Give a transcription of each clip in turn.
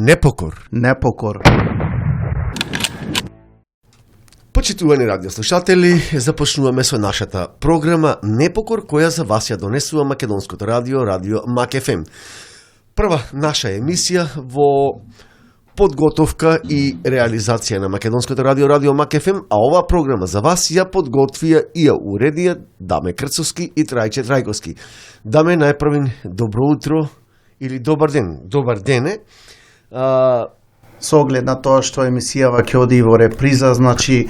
Непокор. Непокор. Почитувани радиослушатели, започнуваме со нашата програма Непокор, која за вас ја донесува македонското радио, Радио Мак ФМ. Прва наша емисија во подготовка и реализација на македонското радио, Радио Мак ФМ, а оваа програма за вас ја подготвија и ја уредија Даме Крцовски и Трајче Трајковски. Даме, најпрвин добро утро или добар ден. Добар дене. Со оглед на тоа што емисијава ќе оди во реприза, значи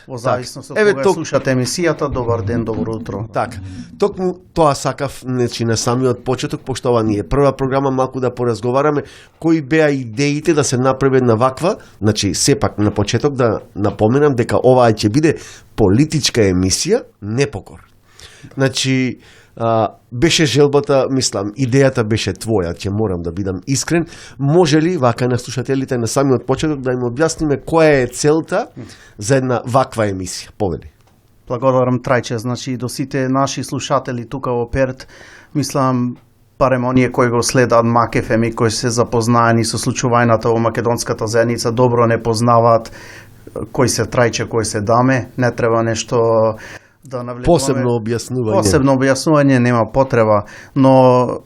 во зависност од кога слушате емисијата, добар ден, добро утро. Така. Токму тоа сакав, значи на самиот почеток, пошто ова ни е прва програма, малку да поразговараме кои беа идеите да се направи на ваква, значи сепак на почеток да напоменам дека оваа ќе биде политичка емисија, Непокор. Значи беше желбата, мислам, идејата беше твоја, ќе морам да бидам искрен. Може ли вака на слушателите на самиот почеток да им објасниме која е целта за една ваква емисија? Повели. Благодарам, Трајче. Значи, до сите наши слушатели тука во Перт, мислам, барем оние кои го следат Мак ФМ и кои се запознаени со случувањата во македонската заедница, добро не познаваат кои се Трајче, кои се Даме. Не треба нешто да навлегуваме. Посебно објаснување нема потреба, но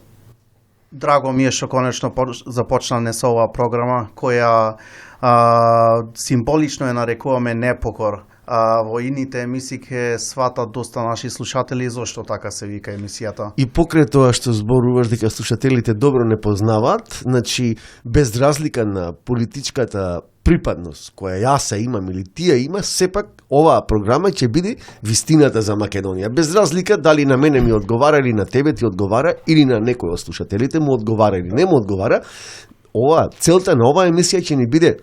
драго ми е што конечно започнане со оваа програма која символично ја нарекуваме Непокор. Во ините емисии ќе сватат доста наши слушатели зошто така се вика емисијата. И покрај тоа што зборуваш дека слушателите добро не познаваат, значи без разлика на политичката припадност која јас имам или тие има, сепак оваа програма ќе биде вистината за Македонија. Без разлика дали на мене ми одговара или на тебе ти одговара или на некој од слушателите му одговара или не му одговара, целта на оваа емисија ќе ни биде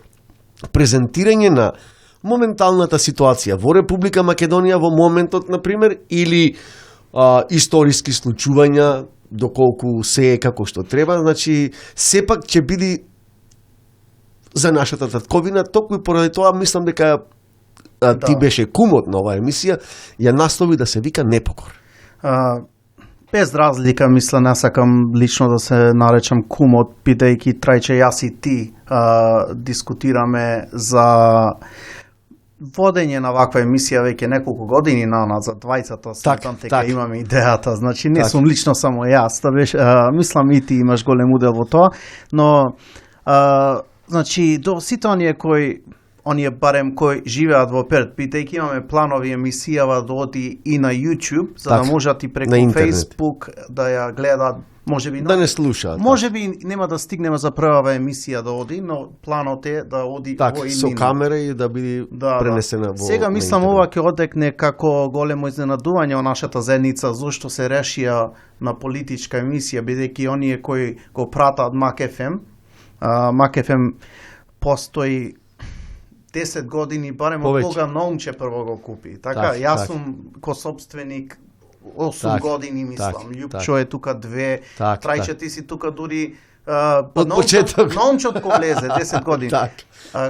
презентирање на моменталната ситуација во Република Македонија во моментот, например, или историски случувања, доколку се е како што треба, значи сепак ќе биде за нашата татковина, токму и поради тоа мислам дека ти беше кумот на оваа емисија, ја наслови да се вика Непокор. Без разлика, мислам, не сакам лично да се наречам кумот, бидејќи Трајче, јас и ти дискутираме за водење на ваква емисија веќе неколку години назад, двајцата сметам дека имаме идејата, значи не сум лично само јас, мислам и ти имаш голем удел во тоа, но значи до сите оние барем кои живеат во Перт, бидејќи имаме планови емисијава да оди и на YouTube, за да можат и преку Facebook да ја гледаат, можеби да не слушаат. Можеби нема да стигнеме за прва емисија да оди, но планот е да оди во именина. Со камера и да биде пренесена во. Сега мислам ова ќе одекне како големо изненадување во нашата заедница зошто се решија на политичка емисија, бидејќи оние кои го пратат Мак ФМ, Мак ФМ постои 10 години, барем од кога Номче прво го купи. Така, јас сум ко собственик 8 години, мислам. Љупчо е тука 2, Трајче ти си тука дури од почеток. Номчот ко влезе 10 години.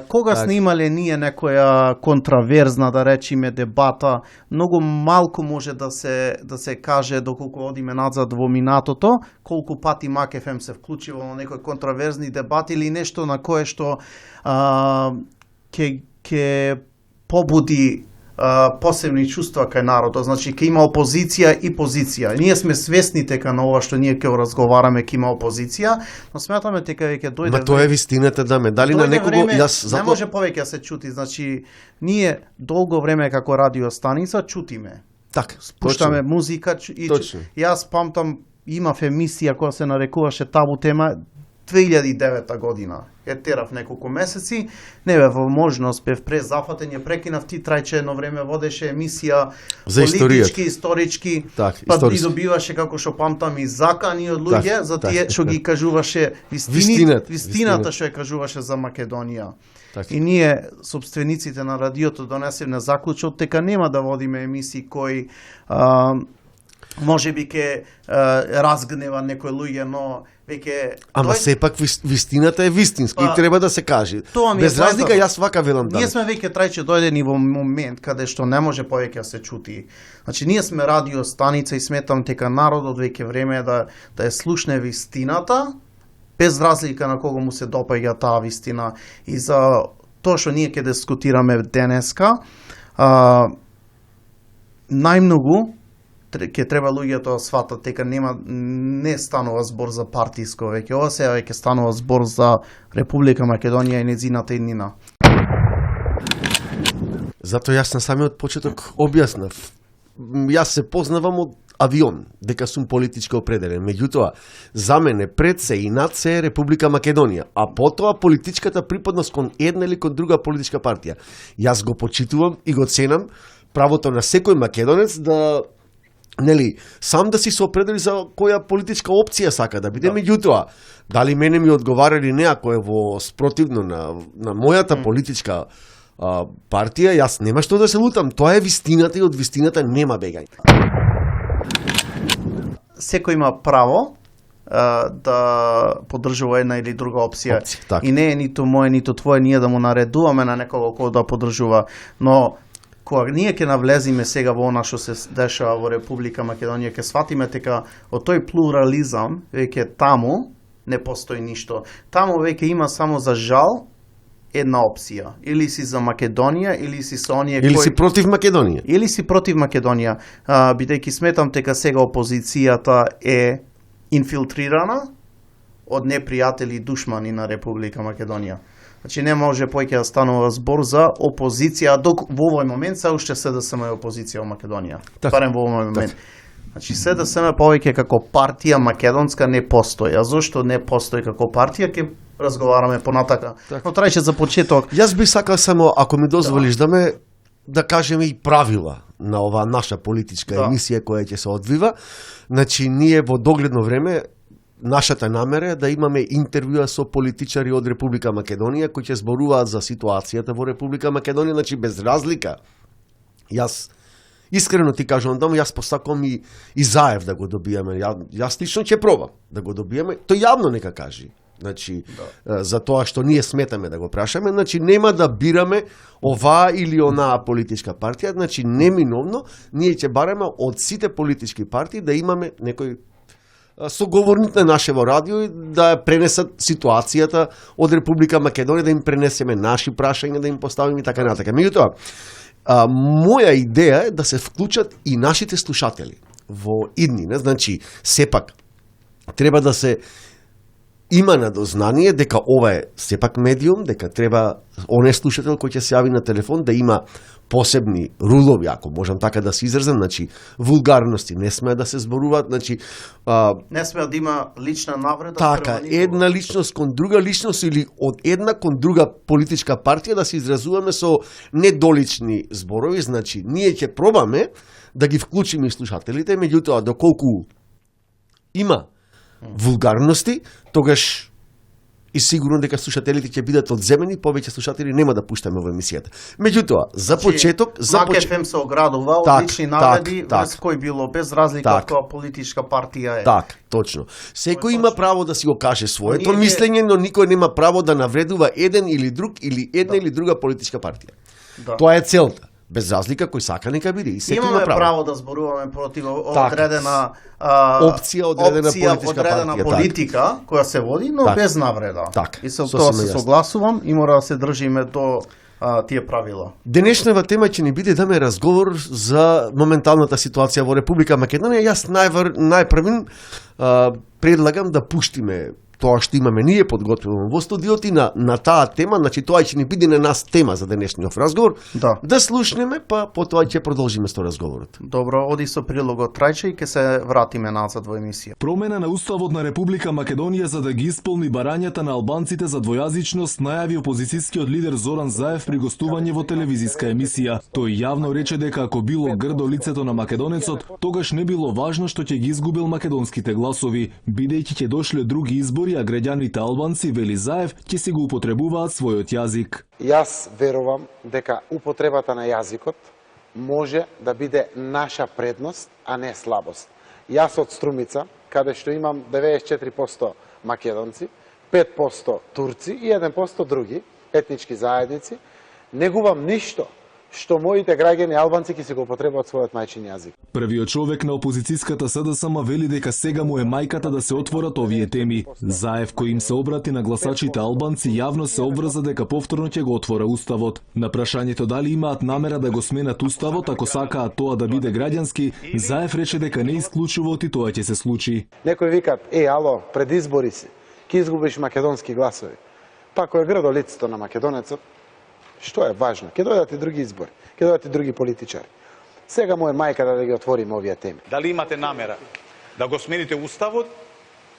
Кога снимале ние некоја контраверзна, да речеме, дебата, многу малку може да се каже доколку одиме назад во минатото, колку пати Мак ФМ се вклучува во некои контраверзни дебати или нешто на кое што ќе побуди посебни чувства кај народот, значи ќе има опозиција и позиција. Ние сме свесни дека на ова што ние ќе разговараме ќе има опозиција, но сметаме дека ќе дојде. Ма тоа е вистината, Даме. Дали на некого не може повеќе се чути, значи ние долго време како радиостаница чутиме. Така, пуштаме музика и јас памтам имав емисија која се нарекуваше Табу тема 2009 година. Ја терав неколку месеци, не бев во можност, бев презафатен, ја прекинав, ти Трајче едно време водеше емисија за политички, исторички, па историски. И добиваше, како што памтам, и закани од луѓе, за тие што ги кажуваше вистината што ја кажуваше за Македонија. И ние, собствениците на радиото, донесевме заклучок дека нема да водиме емисии кои може би ке разгнева некои луѓе, но веќе ама сепак вистината е вистинска и треба да се каже. Без разлика јас вака велам. Ние сме веќе Трајче дојдени во момент каде што не може повеќе да се чути. Значи ние сме радиостаница и сметам дека народот веќе време е да ја слушне вистината без разлика на кого му се допаѓа таа вистина. И за тоа што ние ќе дискутираме денеска, најмногу ќе треба луѓето да сватат дека не станува збор за партиско, веќе ова сега веќе станува збор за Република Македонија и нејзината иднина. Затоа јас на самиот почеток објаснав. Јас се познавам од авион, дека сум политички определен. Меѓутоа, за мене пред се и над се е Република Македонија, а потоа политичката припадност кон една или кон друга политичка партија. Јас го почитувам и го ценам правото на секој македонец да сам да си се определи за која политичка опција сака да биде. Меѓутоа, дали мене ми одговара или не, ако е во спротивно на мојата политичка партија, јас нема што да се лутам. Тоа е вистината и од вистината нема бегање. Секој има право да поддржува една или друга опција. И не е ниту моје, ниту твое, ние да му наредуваме на некого кој да поддржува. Но кога ние ќе навлезиме сега во она што се дешава во Република Македонија, ќе сватиме дека од тој плурализам веќе таму не постои ништо. Таму веќе има само за жал една опција. Или си за Македонија, или си со оние или си против Македонија. Или си против Македонија. Бидејќи сметам дека сега опозицијата е инфилтрирана од непријатели и душмани на Република Македонија. Значи не може поќе да станува збор за опозиција, док во овој момент се уште СДСМ е опозиција во Македонија. Барем во овој момент. Значи СДСМ повеќе како партија македонска не постои. А зошто не постои како партија, ќе разговараме понатака. Но трајше за почеток. Јас би сакал само, ако ми дозволиш, да кажеме и правила на оваа наша политичка емисија која ќе се одвива. Значи ние во догледно време нашата намера е да имаме интервјуа со политичари од Република Македонија кои ќе зборуваат за ситуацијата во Република Македонија, значи без разлика. Јас искрено ти кажувам, јас посакувам и Заев да го добиеме. Јас лично ќе пробам да го добиеме. Тој јавно нека кажи. Значи, за тоа што ние сметаме да го прашаме, значи нема да бираме оваа или онаа политичка партија, значи неминовно ние ќе бараме од сите политички партии да имаме некој соговорник на нашево радио и да пренесат ситуацијата од Република Македонија, да им пренесеме наши прашања, да им поставиме и така натака. Меѓутоа, моја идеја е да се вклучат и нашите слушатели во иднина, значи сепак треба да се има надознание дека ова е сепак медиум, дека треба оне слушател кој ќе се јави на телефон да има посебни рулови, ако можам така да се изразам, значи вулгарности не смеа да се зборуваат, значи не смеа да има лична навреда. Така, една личност кон друга личност или од една кон друга политичка партија да се изразуваме со недолични зборови, значи ние ќе пробаме да ги вклучиме и слушателите, меѓутоа доколку има вулгарности, тогаш и сигурно дека слушателите ќе бидат одземени, повеќе слушатели нема да пуштаме во емисијата. Меѓутоа, за почеток, Мак ФМ се оградува од лични навреди, без кој било, без разлика од тоа политичка партија е. Так, точно. Секој има право да си го каже своето мислење, но никој нема право да навредува еден или друг или една или друга политичка партија. Тоа е целта. Без разлика кој сака нека биде и секој има право. Право да зборуваме против одредена опција, одредена политика која се води, но без навреда. И со тоа се согласувам и мора да се држиме до тие правила. Денешната тема ќе ни биде даме разговор за моменталната ситуација во Република Македонија. Јас најпрвин предлагам да пуштиме тоа што имаме ние подготвено во студиот и на таа тема, значи тоа ќе ни биде на нас тема за денешниот разговор. Да слушнеме, па потоа ќе продолжиме со разговорот. Добро, оди со прилогот Трајче и ќе се вратиме назад во емисија. Промена на уставот на Република Македонија за да ги исполни барањата на албанците за двојазичност најави опозицијскиот лидер Зоран Заев при гостување во телевизиска емисија. Тој јавно рече дека ако било грдо лицето на македонецот, тогаш не било важно што ќе ги изгубил македонските гласови, бидејќи ќе дошле други избори, а граѓаните албанци, вели Заев, ќе си го употребуваат својот јазик. Јас верувам дека употребата на јазикот може да биде наша предност, а не слабост. Јас од Струмица, каде што имам 94% македонци, 5% турци и 1% други етнички заедници, негувам ништо што моите граѓани албанци ќе се го употребуваат својот мајчин јазик. Првиот човек на опозицијската СДСМ вели дека сега му е мајката да се отворат овие теми. Заев, кој им се обрати на гласачите албанци, јавно се обврза дека повторно ќе го отвора уставот. На прашањето дали имаат намера да го сменат уставот ако сакаат тоа да биде граѓански, Заев рече дека не исклучува и тоа ќе се случи. Некои викаат: ало, пред избори си, ќе изгубиш македонски гласови. Па кој е грдо лицето на македонецот, што е важно? Ќе дојдат и други избори, ќе дојдат и други политичари. Сега му е мајка да ги отвориме овие теми. Дали имате намера да го смените уставот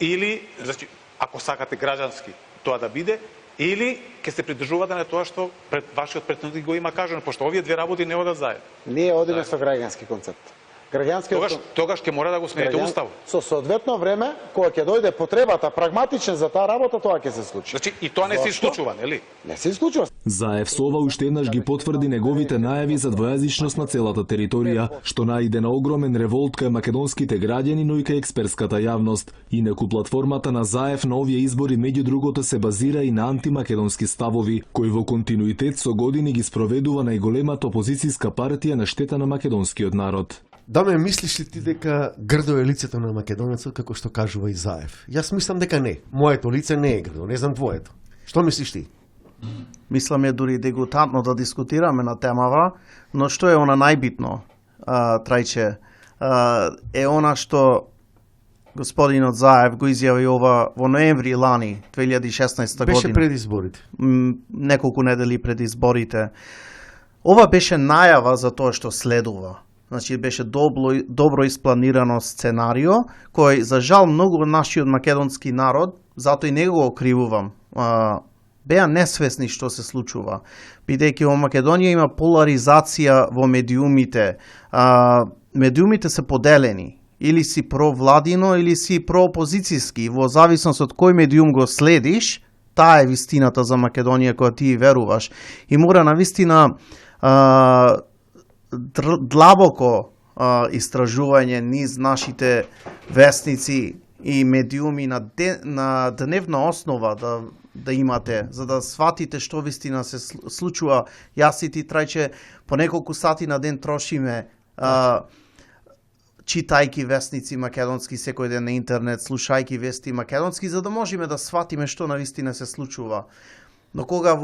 или, значи, ако сакате граѓански тоа да биде, или ќе се придржувате на тоа што вашиот претходник го има кажано, пошто овие две работи не одат заедно. Ние одиме со граѓански концепт. Тогаш ќе мора да го смените уставот. Со соодветно време, кога ќе дојде потребата прагматична за таа работа, тоа ќе се случи. Значи и тоа не се исклучува, нели? Не се исклучува. Заев со ова уште еднаш ги потврди неговите најави за двојазичност на целата територија, што наиде на огромен револт кај македонските граѓани, но и кај експертската јавност. Инаку платформата на Заев на овие избори меѓу другото се базира и на антимакедонски ставови, кои во континуитет со години ги спроведува најголемата опозицијска партија на штета на македонскиот народ. Даме, мислиш ли ти дека грдо е лицето на македонецот, како што кажува и Заев? Јас мислам дека не. Моето лице не е грдо, не знам твоето. Што мислиш ти? Мислам е дури дегутантно да дискутираме на темава, но што е она најбитно, Трајче, е она што господинот Заев го изјави ова во ноември лани, 2016 година. Беше пред изборите. Неколку недели пред изборите. Ова беше најава за тоа што следува. Значи беше добро испланирано сценарио, кој за жал многу нашиот македонски народ, затоа и не го окривувам, беа несвесни што се случува. Бидејќи во Македонија има поларизација во медиумите. Медиумите се поделени. Или си провладино, или си проопозицијски. Во зависност од кој медиум го следиш, таа е вистината за Македонија која ти веруваш. И мора на вистина длабоко истражување низ нашите вестници и медиуми на дневна основа да имате, за да сватите што вистина се случува. Јас и ти, Трајче, по неколку сати на ден трошиме читајки вестници македонски секој ден на интернет, слушајки вести македонски, за да можеме да сватиме што на вистина се случува. Но кога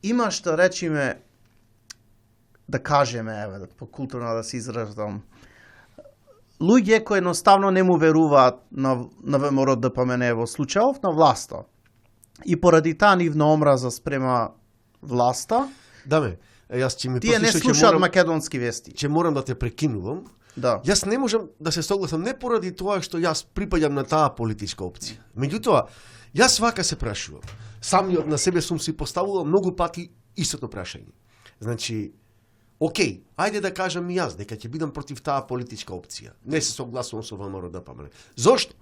имаш да речиме, да кажеме, по културно да се изразам, луѓе кои едноставно не му веруваат на ВМРО ДПМН во случајов на власта. И поради таа нивна омраза спрема власта, Даме, јас ќе ми тие не слушаат македонски вести. Ќе морам да те прекинувам. Да. Јас не можам да се согласам не поради тоа што јас припаѓам на таа политичка опција. Меѓутоа, јас вака се прашувам. Самиот на себе сум си поставувал многу пати истото прашање. Значи, окей, ајде да кажам и јас дека ќе бидам против таа политичка опција. Не се согласувам со ВМРО ДПМН. Зошто?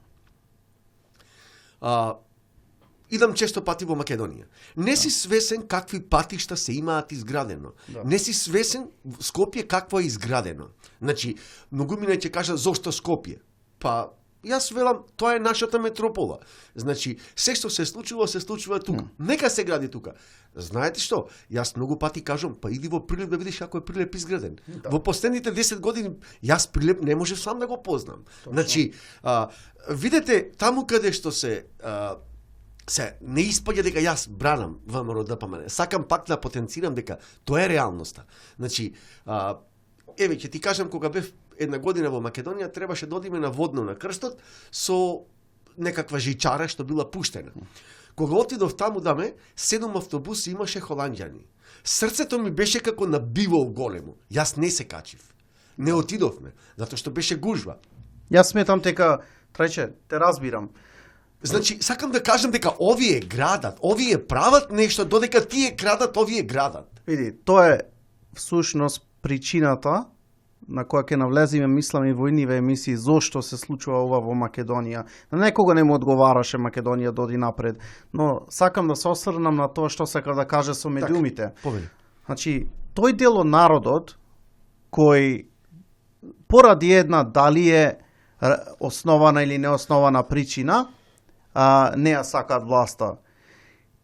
Идам често пати во Македонија. Не си свесен какви патишта се имаат изградено. Да. Не си свесен Скопје какво е изградено. Значи, многумина ќе кажа зошто Скопје? Па, јас велам, тоа е нашата метропола. Значи, се што се случува тука. Нека се гради тука. Знаете што? Јас многу пати кажам, па иди во Прилеп да видиш како е Прилеп изграден. Да. Во последните 10 години јас Прилеп не можев сам да го познам. Точно. Значи, видете таму каде што се не испаѓа дека јас бранам ВМРО ДПМН. Сакам пак да потенцирам дека тоа е реалноста. Значи, еве ќе ти кажам, кога бев една година во Македонија, требаше да одиме на водно на крстот со некаква жичара што била пуштена. Кога отидов таму, Даме, 7 автобуси имаше холанѓани. Срцето ми беше како набивало големо. Јас не се качив. Не отидовме, затоа што беше гужва. Јас сметам дека, Трајче, те разбирам. Значи, сакам да кажам дека овие градат, овие прават нешто, додека тие крадат, овие градат. Види, тоа е всушност причината на која ќе навлеземе, мислам, и во ниве емисии, зошто се случува ова во Македонија. На некога не му одговараше Македонија да оди напред, но сакам да се осврнам на тоа што сака да каже со медиумите. Значи, тој дел од народот кој поради една дали е основана или неоснована причина, не ја сакаат власта.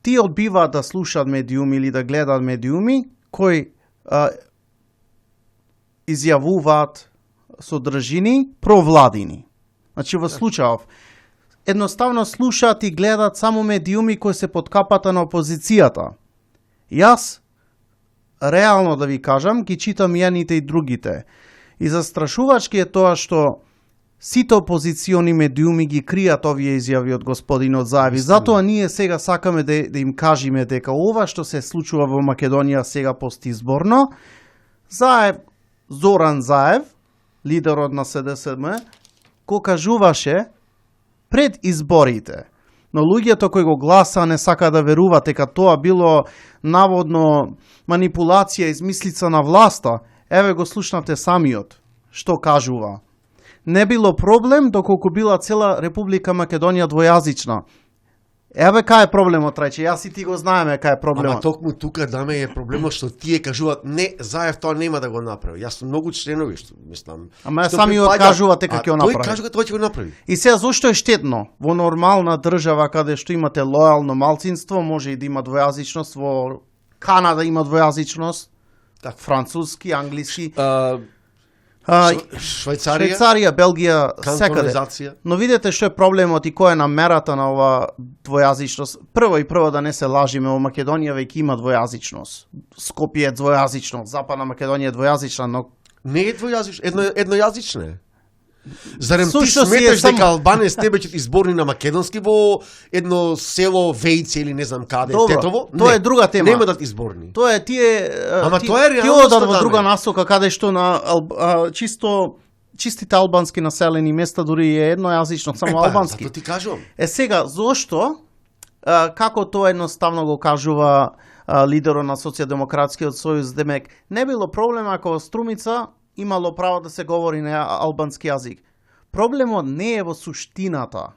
Тие одбиваат да слушаат медиуми или да гледаат медиуми кои изјавуваат содржини провладини. Значи во случајов едноставно слушаат и гледаат само медиуми кои се под капата на опозицијата. Јас реално да ви кажам, ги читам јаните и другите. И застрашувачки е тоа што сите опозициони медиуми ги кријат овие изјави од господинот Заев. И затоа ние сега сакаме да им кажеме дека ова што се случува во Македонија сега постизборно, Зоран Заев, лидерот на СДСМ, го кажуваше пред изборите. Но луѓето кои го гласа не сака да веруваат дека тоа било наводно манипулација, измислица на власта. Еве го слушнате самиот што кажува. Не било проблем доколку била цела Република Македонија двојазична. Еве кај е проблемот, Рајче, јас и ти го знаеме кај е проблемот. Ама токму тука даме е проблемот што тие кажуваат не, Заев тоа нема да го направи. Јас сум многу членови што мислам. Ама самиот кажува дека ќе го направи. Тој кажува тоа ќе го направи. И сега зошто е штетно во нормална држава каде што имате лојално малцинство, може и да има двојазичност, во Канада има двојазичност, Так. француски, англиски, Швајцарија, Белгија, секаде. кантонизација. Но видете што е проблемот и која е намерата на ова двојазичност. Прво да не се лажиме, во Македонија веќе има двојазичност. Скопје е двојазично, Западна Македонија е двојазична, но Не е двојазично, еднојазично е. Зарем ти Сушто си е сметаш само- дека албанец тебе ќе ти изборни на македонски во едно село Вејце или не знам каде, Добро, Тетово? тоа Не, е друга тема. Нема да ти изборни. тоа е тие Ама ти- тоа е ти реалноста, одат во друга даме. насока каде што на чистите албански населени места дури е еднојазично, само албански. Затоа ти кажувам. Сега, зошто, како тоа едноставно го кажува лидерот на Социјалдемократскиот сојуз, демек, не било проблем ако во Струмица имало право да се говори на албански јазик. Проблемот не е во суштината.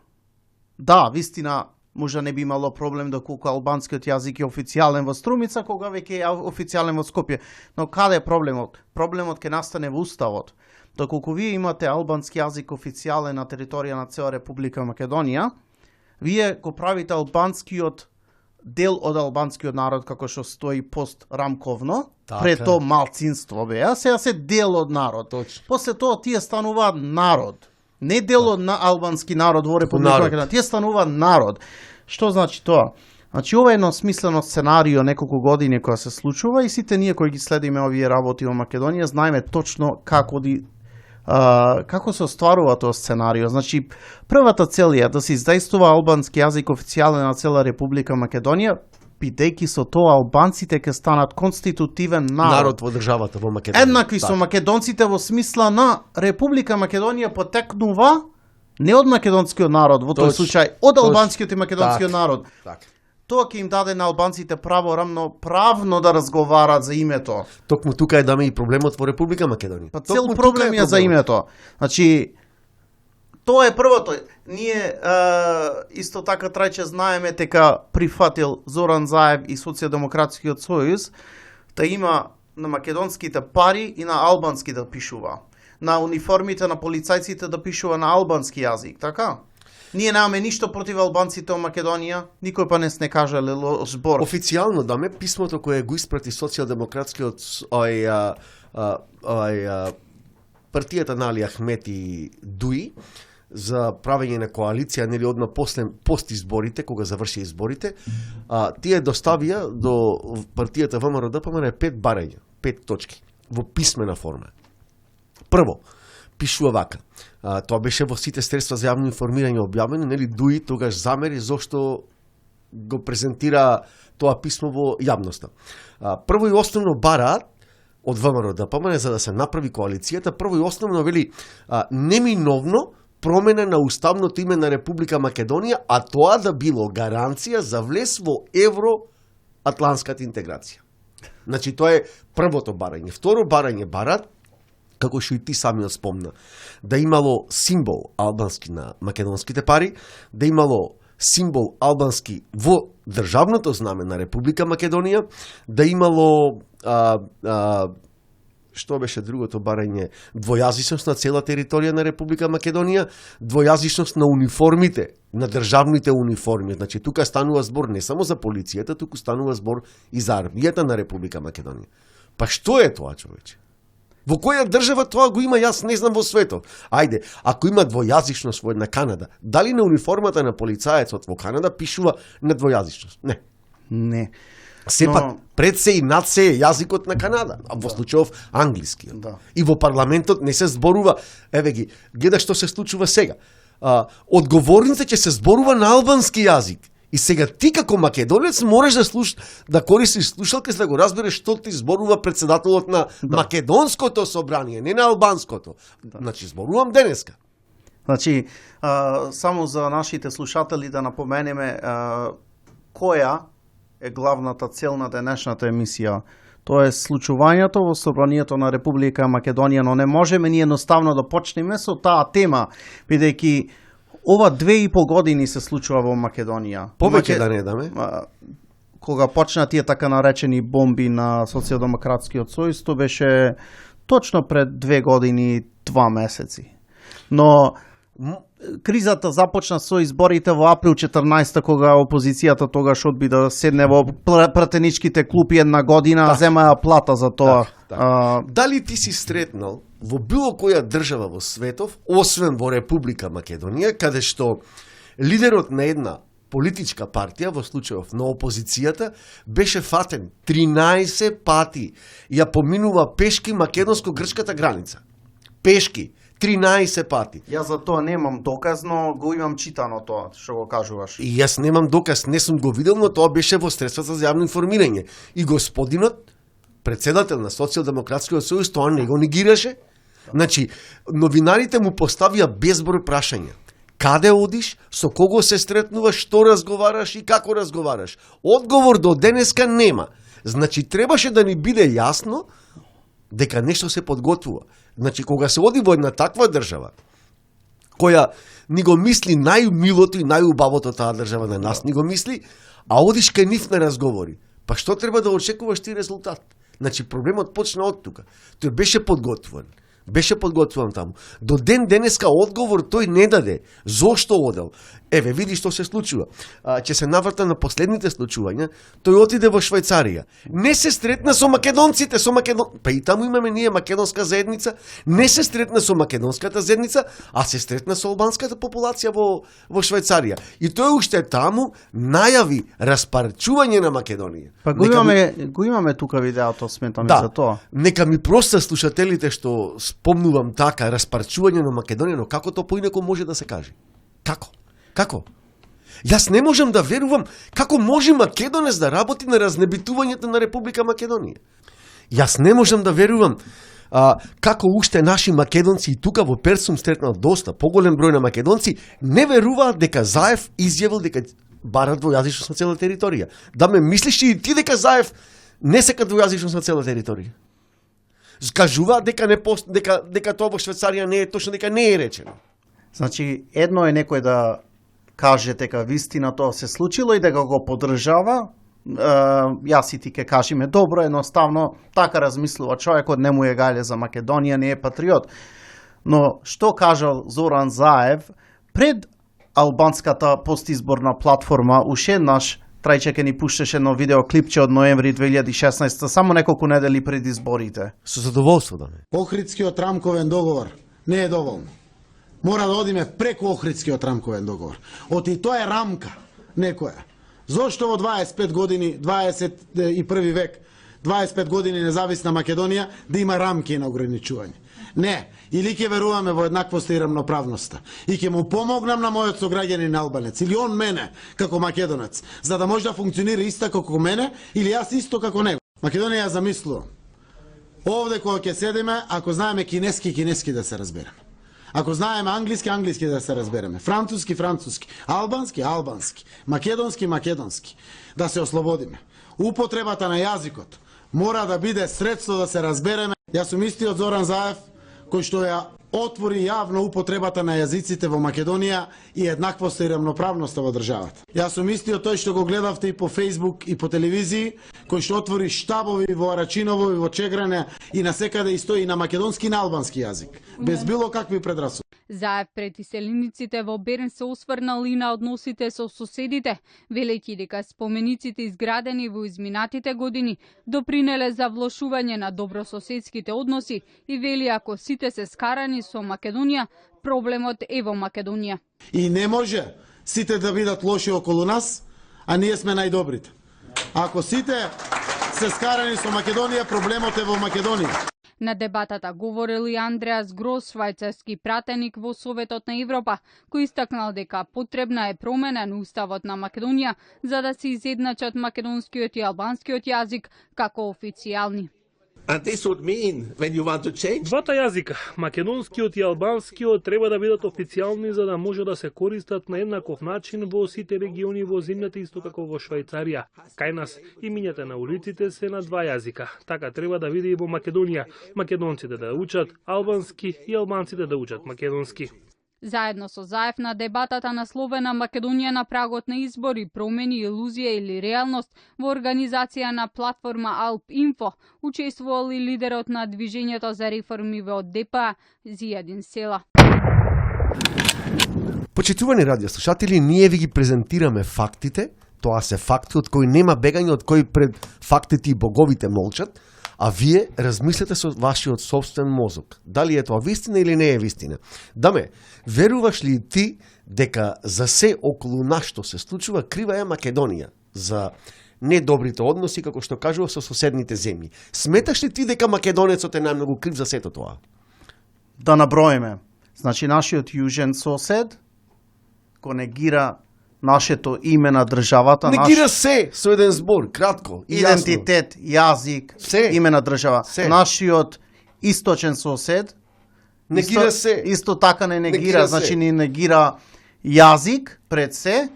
Да, вистина, може не би имало проблем доколку албанскиот јазик е официјален во Струмица, кога веќе е официјален во Скопје. Но каде е проблемот? Проблемот ќе настане во уставот. Доколку вие имате албански јазик официјален на територија на цела Република Македонија, вие го правите албанскиот дел од албанскиот народ, како што стои пострамковно, Така. пред тоа малцинство беа, сега се дел од народ. Точно. После тоа тие стануваат народ. Не дел од албански народ во Република народ. Македонија, тие стануваат народ. Што значи тоа? Значи ова е едно смислено сценарио неколку години која се случува и сите ние кои ги следиме овие работи во Македонија знаеме точно како се остварува тоа сценарио. Значи, првата цел е да се издејствува албански јазик официјален на цела Република Македонија, бидејќи со тоа албанците ќе станат конститутивен Народ во државата во Македонија. Еднакви со македонците во смисла на Република Македонија потекнува не од македонскиот народ, во тој Точно. случај од Точно. албанскиот и македонскиот Така. народ. Така. Тоа ќе им даде на албанците право правно да разговарат за името. Токму тука е даме и проблемот во Република Македонија. Па цел Токму проблем тука е за името. Значи, тоа е првото. Ние исто така Трајче знаеме дека прифатил Зоран Заев и Социјалдемократскиот сојуз да има на македонските пари и на албански да пишува. На униформите на полицајците да пишува на албански јазик, така? Ние немаме ништо против албанците во Македонија, никој па не каже лош збор. Официјално даме писмото кое го испрати Социјалдемократскиот партијата на Али Ахмет и Дуи за правење на коалиција, нели одма пост изборите, кога заврши изборите, тие доставија до партијата ВМРО-ДПМН 5 барања, 5 точки во писмена форма. Прво, пишува вака. Тоа беше во сите средства за јавно информирање објавено, нели Дуи тогаш замери зошто го презентира тоа писмо во јавноста. Прво и основно бараат од ВМРО-ДПМН за да се направи коалицијата, прво и основно вели неминовно промена на уставното име на Република Македонија, а тоа да било гаранција за влез во евроатланската интеграција. Значи тоа е првото барање. Второ барање барат, како што и ти самиот спомна, да имало символ албански на македонските пари, да имало символ албански во државното знаме на Република Македонија, да имало што беше другото барање, двојазичност на цела територија на Република Македонија, двојазичност на униформите, на државните униформи. Значи тука станува збор не само за полицијата, туку станува збор и за армијата на Република Македонија. Па што е тоа, човече? Во која држава тоа го има, јас не знам во светот. Ајде, ако има двојазичност во една Канада, дали на униформата на полицаецот во Канада пишува на двојазичност? Не. Не. Сепак, пред се и над се е јазикот на Канада, а во случајов англиски. Да. И во парламентот не се зборува, еве ги, гледа што се случува сега. Одговорните ќе се зборува на албански јазик. И сега ти како македонец можеш да користиш слушалка за да го разбереш што ти зборува председателот на македонското собрание, не на албанското. Значи зборувам денеска. Значи, само за нашите слушатели да напоменеме која е главната цел на денешната емисија. Тоа е случувањето во собранието на Република Македонија, но не можеме ние едноставно да почнеме со таа тема, бидејќи ова 2,5 години се случува во Македонија. Повеќе да не даме. Кога почна тие така наречени бомби на Социјалдемократскиот сојуз, тоа беше точно пред 2 години 2 месеци. Но кризата започна со изборите во април 14 кога опозицијата тогаш одби да седне во пратеничките клупи една година, а земаја плата за тоа. Дали ти си сретнал во било која држава во светов, освен во Република Македонија, каде што лидерот на една политичка партија, во случајов на опозицијата, беше фатен 13 пати, ја поминува пешки македонско-грчката граница. Пешки. 13 пати. Јас за тоа немам доказ, но го имам читано тоа, што го кажуваш. И јас немам доказ, не сум го видел, но тоа беше во средствата за јавно информирање. И господинот, председател на Социјалдемократскиот сојуз, тоа не го негираше. Значи, новинарите му поставија безброј прашања. Каде одиш, со кого се сретнуваш, што разговараш и како разговараш? Одговор до денеска нема. Значи, требаше да ни биде јасно дека нешто се подготвува. Значи, кога се оди во една таква држава, која ни го мисли најмилото и најубавото таа држава на нас ни го мисли, а одиш кај нив на разговори, па што треба да очекуваш ти резултат? Значи, проблемот почна од тука. Тој беше подготвуван. Беше подготвуван таму. До ден денеска одговор тој не даде. Зошто одел? Еве, види што се случува. Ќе се наврта на последните случувања. Тој отиде во Швајцарија. Не се стретна со македонците, па и таму имаме ние македонска заедница. Не се стретна со македонската заедница, а се стретна со албанската популација во Швајцарија. И тој уште таму најави распарчување на Македонија. Па го имаме тука видеото, сметам за тоа. Нека ми проста слушателите што спомнувам така распарчување на Македонија, но како тоа поинаку може да се каже? Како? Јас не можам да верувам како може македонец да работи на разнебитувањето на Република Македонија. Јас не можам да верувам како уште наши македонци и тука во Перт сум стретнал доста поголем број на македонци не веруваат дека Заев изјавил дека бара двојазичност на цела територија. Да ме мислиш и ти дека Заев не сека двојазичност на цела територија? Кажуваат дека тоа во Швајцарија не е точно, дека не е речено. Значи, едно е некој да каже дека вистина тоа се случило и дека го поддржава. Јас и ти ке кажеме добро, едноставно така размислува човекот, не му е гајле за Македонија, не е патриот. Но што кажал Зоран Заев пред албанската постизборна платформа, уште еднаш Трајче ке ни пуштеше едно видеоклипче од ноември 2016, само неколку недели пред изборите. Со задоволство да не. Охридскиот рамковен договор не е доволно. Мора да одиме преку Охридскиот рамковен договор. Оти тоа е рамка некоја. Зошто во 25 години, 21 век, 25 години независна Македонија да има рамки на ограничување? Не, или ќе веруваме во еднаквоста и рамноправноста и ќе му помогнам на мојот сограѓанин албанец или он мене како македонец, за да може да функционира исто како мене или јас исто како него. Македонија ја замислува. Овде кога ќе седиме, ако знаеме кинески да се разбереме. Ако знаеме англиски да се разбереме, француски, албански, македонски, да се ослободиме. Употребата на јазикот мора да биде средство да се разбереме. Јас сум истиот Зоран Заев, кој што ја отвори јавно употребата на јазиците во Македонија и еднаквоста и рамноправноста во државата. Јас сум истиот тој што го гледавте и по Facebook и по телевизии, кој што отвори штабови во Арачиново и во Чегране и насекаде и стои на македонски и на албански јазик, без било какви предрасуди. Заев пред иселениците во Берн се осврнал и на односите со соседите, велејќи дека спомениците изградени во изминатите години допринеле за влошување на добрососедските односи и вели ако сите се скарани со Македонија, проблемот е во Македонија. И не може сите да бидат лоши околу нас, а ние сме најдобрите. Ако сите се скарани со Македонија, проблемот е во Македонија. На дебатата говорил и Андреас Грос, швајцарски пратеник во Советот на Европа, кој истакнал дека потребна е промена на уставот на Македонија за да се изедначат македонскиот и албанскиот јазик како официјални. Двата јазика, македонскиот и албанскиот, треба да бидат официјални за да може да се користат на еднаков начин во сите региони во земјата, исто како во Швајцарија. Кај нас имињата на улиците се на два јазика. Така треба да биде и во Македонија. Македонците да учат албански и албанците да учат македонски. Заедно со Заев на дебатата насловена Македонија на прагот на избори, промени, илузија или реалност во организација на платформа Алп Инфо, учествувал и лидерот на движењето за реформи во ДПА Зијадин Села. Почитувани радиослушатели, ние ви ги презентираме фактите, тоа се факти од кои нема бегање, од кои пред фактите и боговите молчат, а вие размислете со вашиот собствен мозок. Дали е тоа вистина или не е вистина? Даме, веруваш ли ти дека за се околу нас што се случува крива е Македонија? За недобрите односи, како што кажува, со соседните земји. Сметаш ли ти дека македонецот е најмногу крив за сето тоа? Да наброиме. Значи, нашиот јужен сосед го негира нашето име на државата, Негира се со еден збор, кратко и идентитет, јазик, се, име на држава. се. Нашиот источен сосед негира се. Исто така не негира, Негира значи се. не негира јазик пред се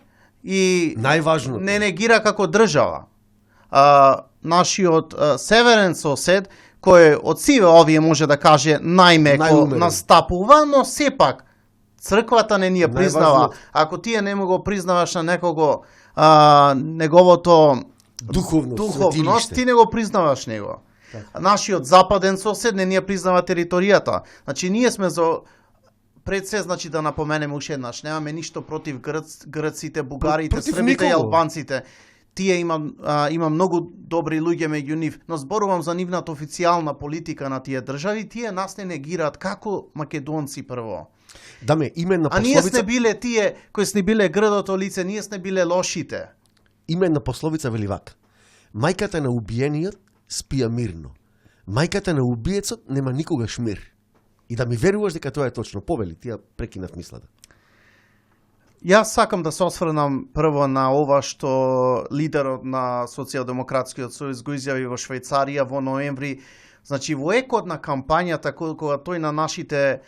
и Најважното. не негира како држава. Нашиот северен сосед, кој од сиве овие може да каже најмеко Најумерен. настапува, но сепак црквата не ни ја признава. Најважно. Ако тие не му го признаваш на некого неговото Духовност, ти не го признаваш него. Нашиот западен сосед не ни ја признава територијата. Значи ние сме за пред се, значи да напоменеме уште еднаш, немаме ништо против грците, бугарите, Против србите и никого. албанците. Тие има многу добри луѓе меѓу нив, но зборувам за нивната официјална политика на тие држави, тие нас не негираат како македонци прво. Даме, именна А ние пословица, сме биле тие кои сме биле грдото лице, ние сме биле лошите. именна пословица вели вака. Мајката на убиениот спија мирно. Мајката на убиецот нема никогаш мир. И да ми веруваш дека тоа е точно, повели, ти ја прекинав мислата. Јас сакам да се осврнам прво на ова што лидерот на Социјалдемократскиот сојуз го изјави во Швајцарија во ноември. Значи во екот на кампањата кога тој на нашите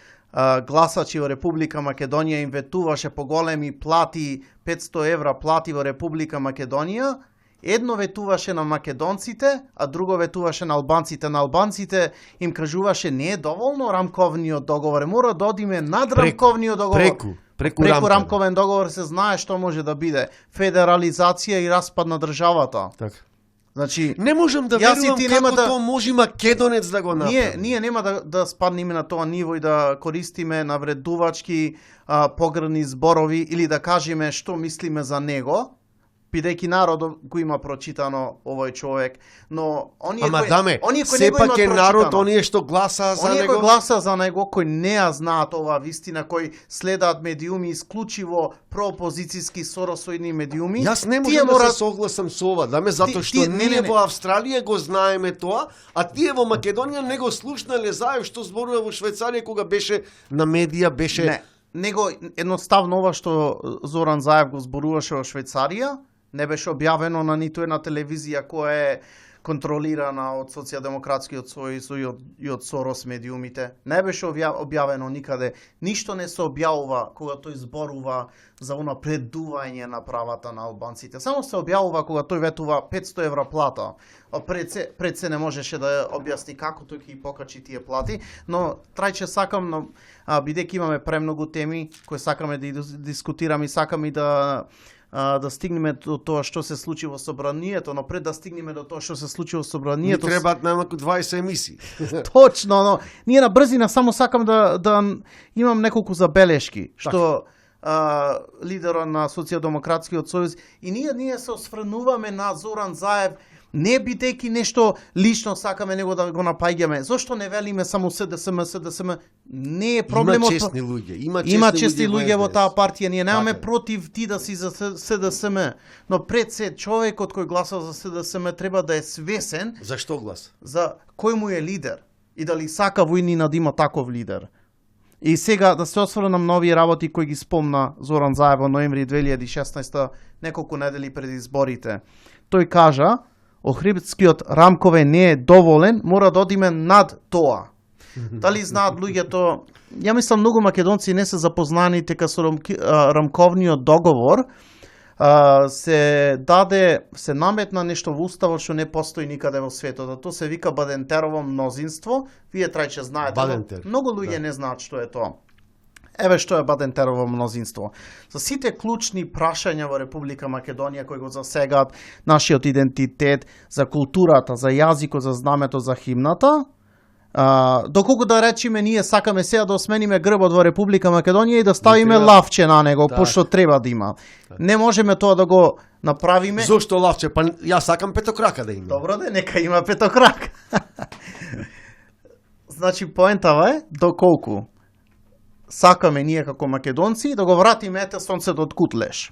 гласачи во Република Македонија им ветуваше по големи плати, 500 евра плати во Република Македонија, едно ветуваше на македонците, а друго ветуваше на албанците. На албанците им кажуваше не е доволно рамковниот договор, мора да одиме над рамковниот договор. Преку рамковен договор се знае што може да биде федерализација и распад на државата. Така. Значи, Не можам да јас и верувам ти како нема да- тоа може македонец да го направи. ние нема да спаднеме на тоа ниво и да користиме навредувачки погрдни зборови или да кажеме што мислиме за него, бидејќи народот го има прочитано овој човек, но оние Ама кои даме, оние кои не го сепак имаат е народ, прочитано, оние што гласаа за оние него. кои гласа за него, кои не ја знаат оваа вистина, кои следаат медиуми исклучиво проопозицијски соросоидни медиуми, Јас не тие можам да се согласам со ова, даме, затоа што не, ние не. во Австралија го знаеме тоа, а тие во Македонија не го слушнале Заев што зборува во Швајцарија кога беше на медија, беше... Не, него едноставно ова што Зоран Заев го зборуваше во Швајцарија, не беше објавено на ниту една телевизија контролирана од Социјалдемократскиот сојуз и од Сорос медиумите. Не беше објавено никаде. Ништо не се објавува кога тој зборува за унапредување на правата на албанците. Само се објавува кога тој ветува 500 евра плата. Пред се не можеше да објасни како тој ќе покачи тие плати, но трајче сакам, но бидејќи имаме премногу теми кои сакаме да дискутираме и сакаме да стигнеме до тоа што се случи во собранието, но пред да стигнеме до тоа што се случи во собранието... Ни требаат најмалку 20 емисии. Точно, но ние на брзина само сакам да имам неколку забелешки, што лидерот на Социјалдемократскиот сојуз и ние се осврнуваме на Зоран Заев, не бидејќи нешто лично сакаме него да го напаѓаме. Зошто не велиме само СДСМ? Не е проблемот. Има честни луѓе. Има честни луѓе во таа партија. Ние немаме против ти да си за СДСМ, но пред се човекот кој гласа за СДСМ треба да е свесен за што гласа? За кој му е лидер и дали сака војнина да има таков лидер. И сега да се осврнам на овие работи кои ги спомна Зоран Заев во ноември 2016, неколку недели пред изборите. Тој кажа Охридскиот Рамкове не е доволен, мора да одиме над тоа. Дали знаат луѓето, ја мислам многу македонци не се запознани дека со Рамковниот договор се наметна нешто во уставот што не постои никаде во светот. Тоа се вика Бадентерово мнозинство. Вие трајче знаете, Бадентер. Многу луѓе не знаат што е тоа. Еве што е Бадентерово мнозинство. За сите клучни прашања во Република Македонија кои го засегаат нашиот идентитет, за културата, за јазикот, за знамето, за химната, доколку да речеме ние сакаме сега да осмениме грбот во Република Македонија и да ставиме лавче на него, пошто треба да има. Не можеме тоа да го направиме. Зошто лавче? Па јас сакам петокрака да има. Добро да, нека има петокрак. Значи поентава е доколку сакаме ние како македонци да го вратиме сонцето од Кутлеш.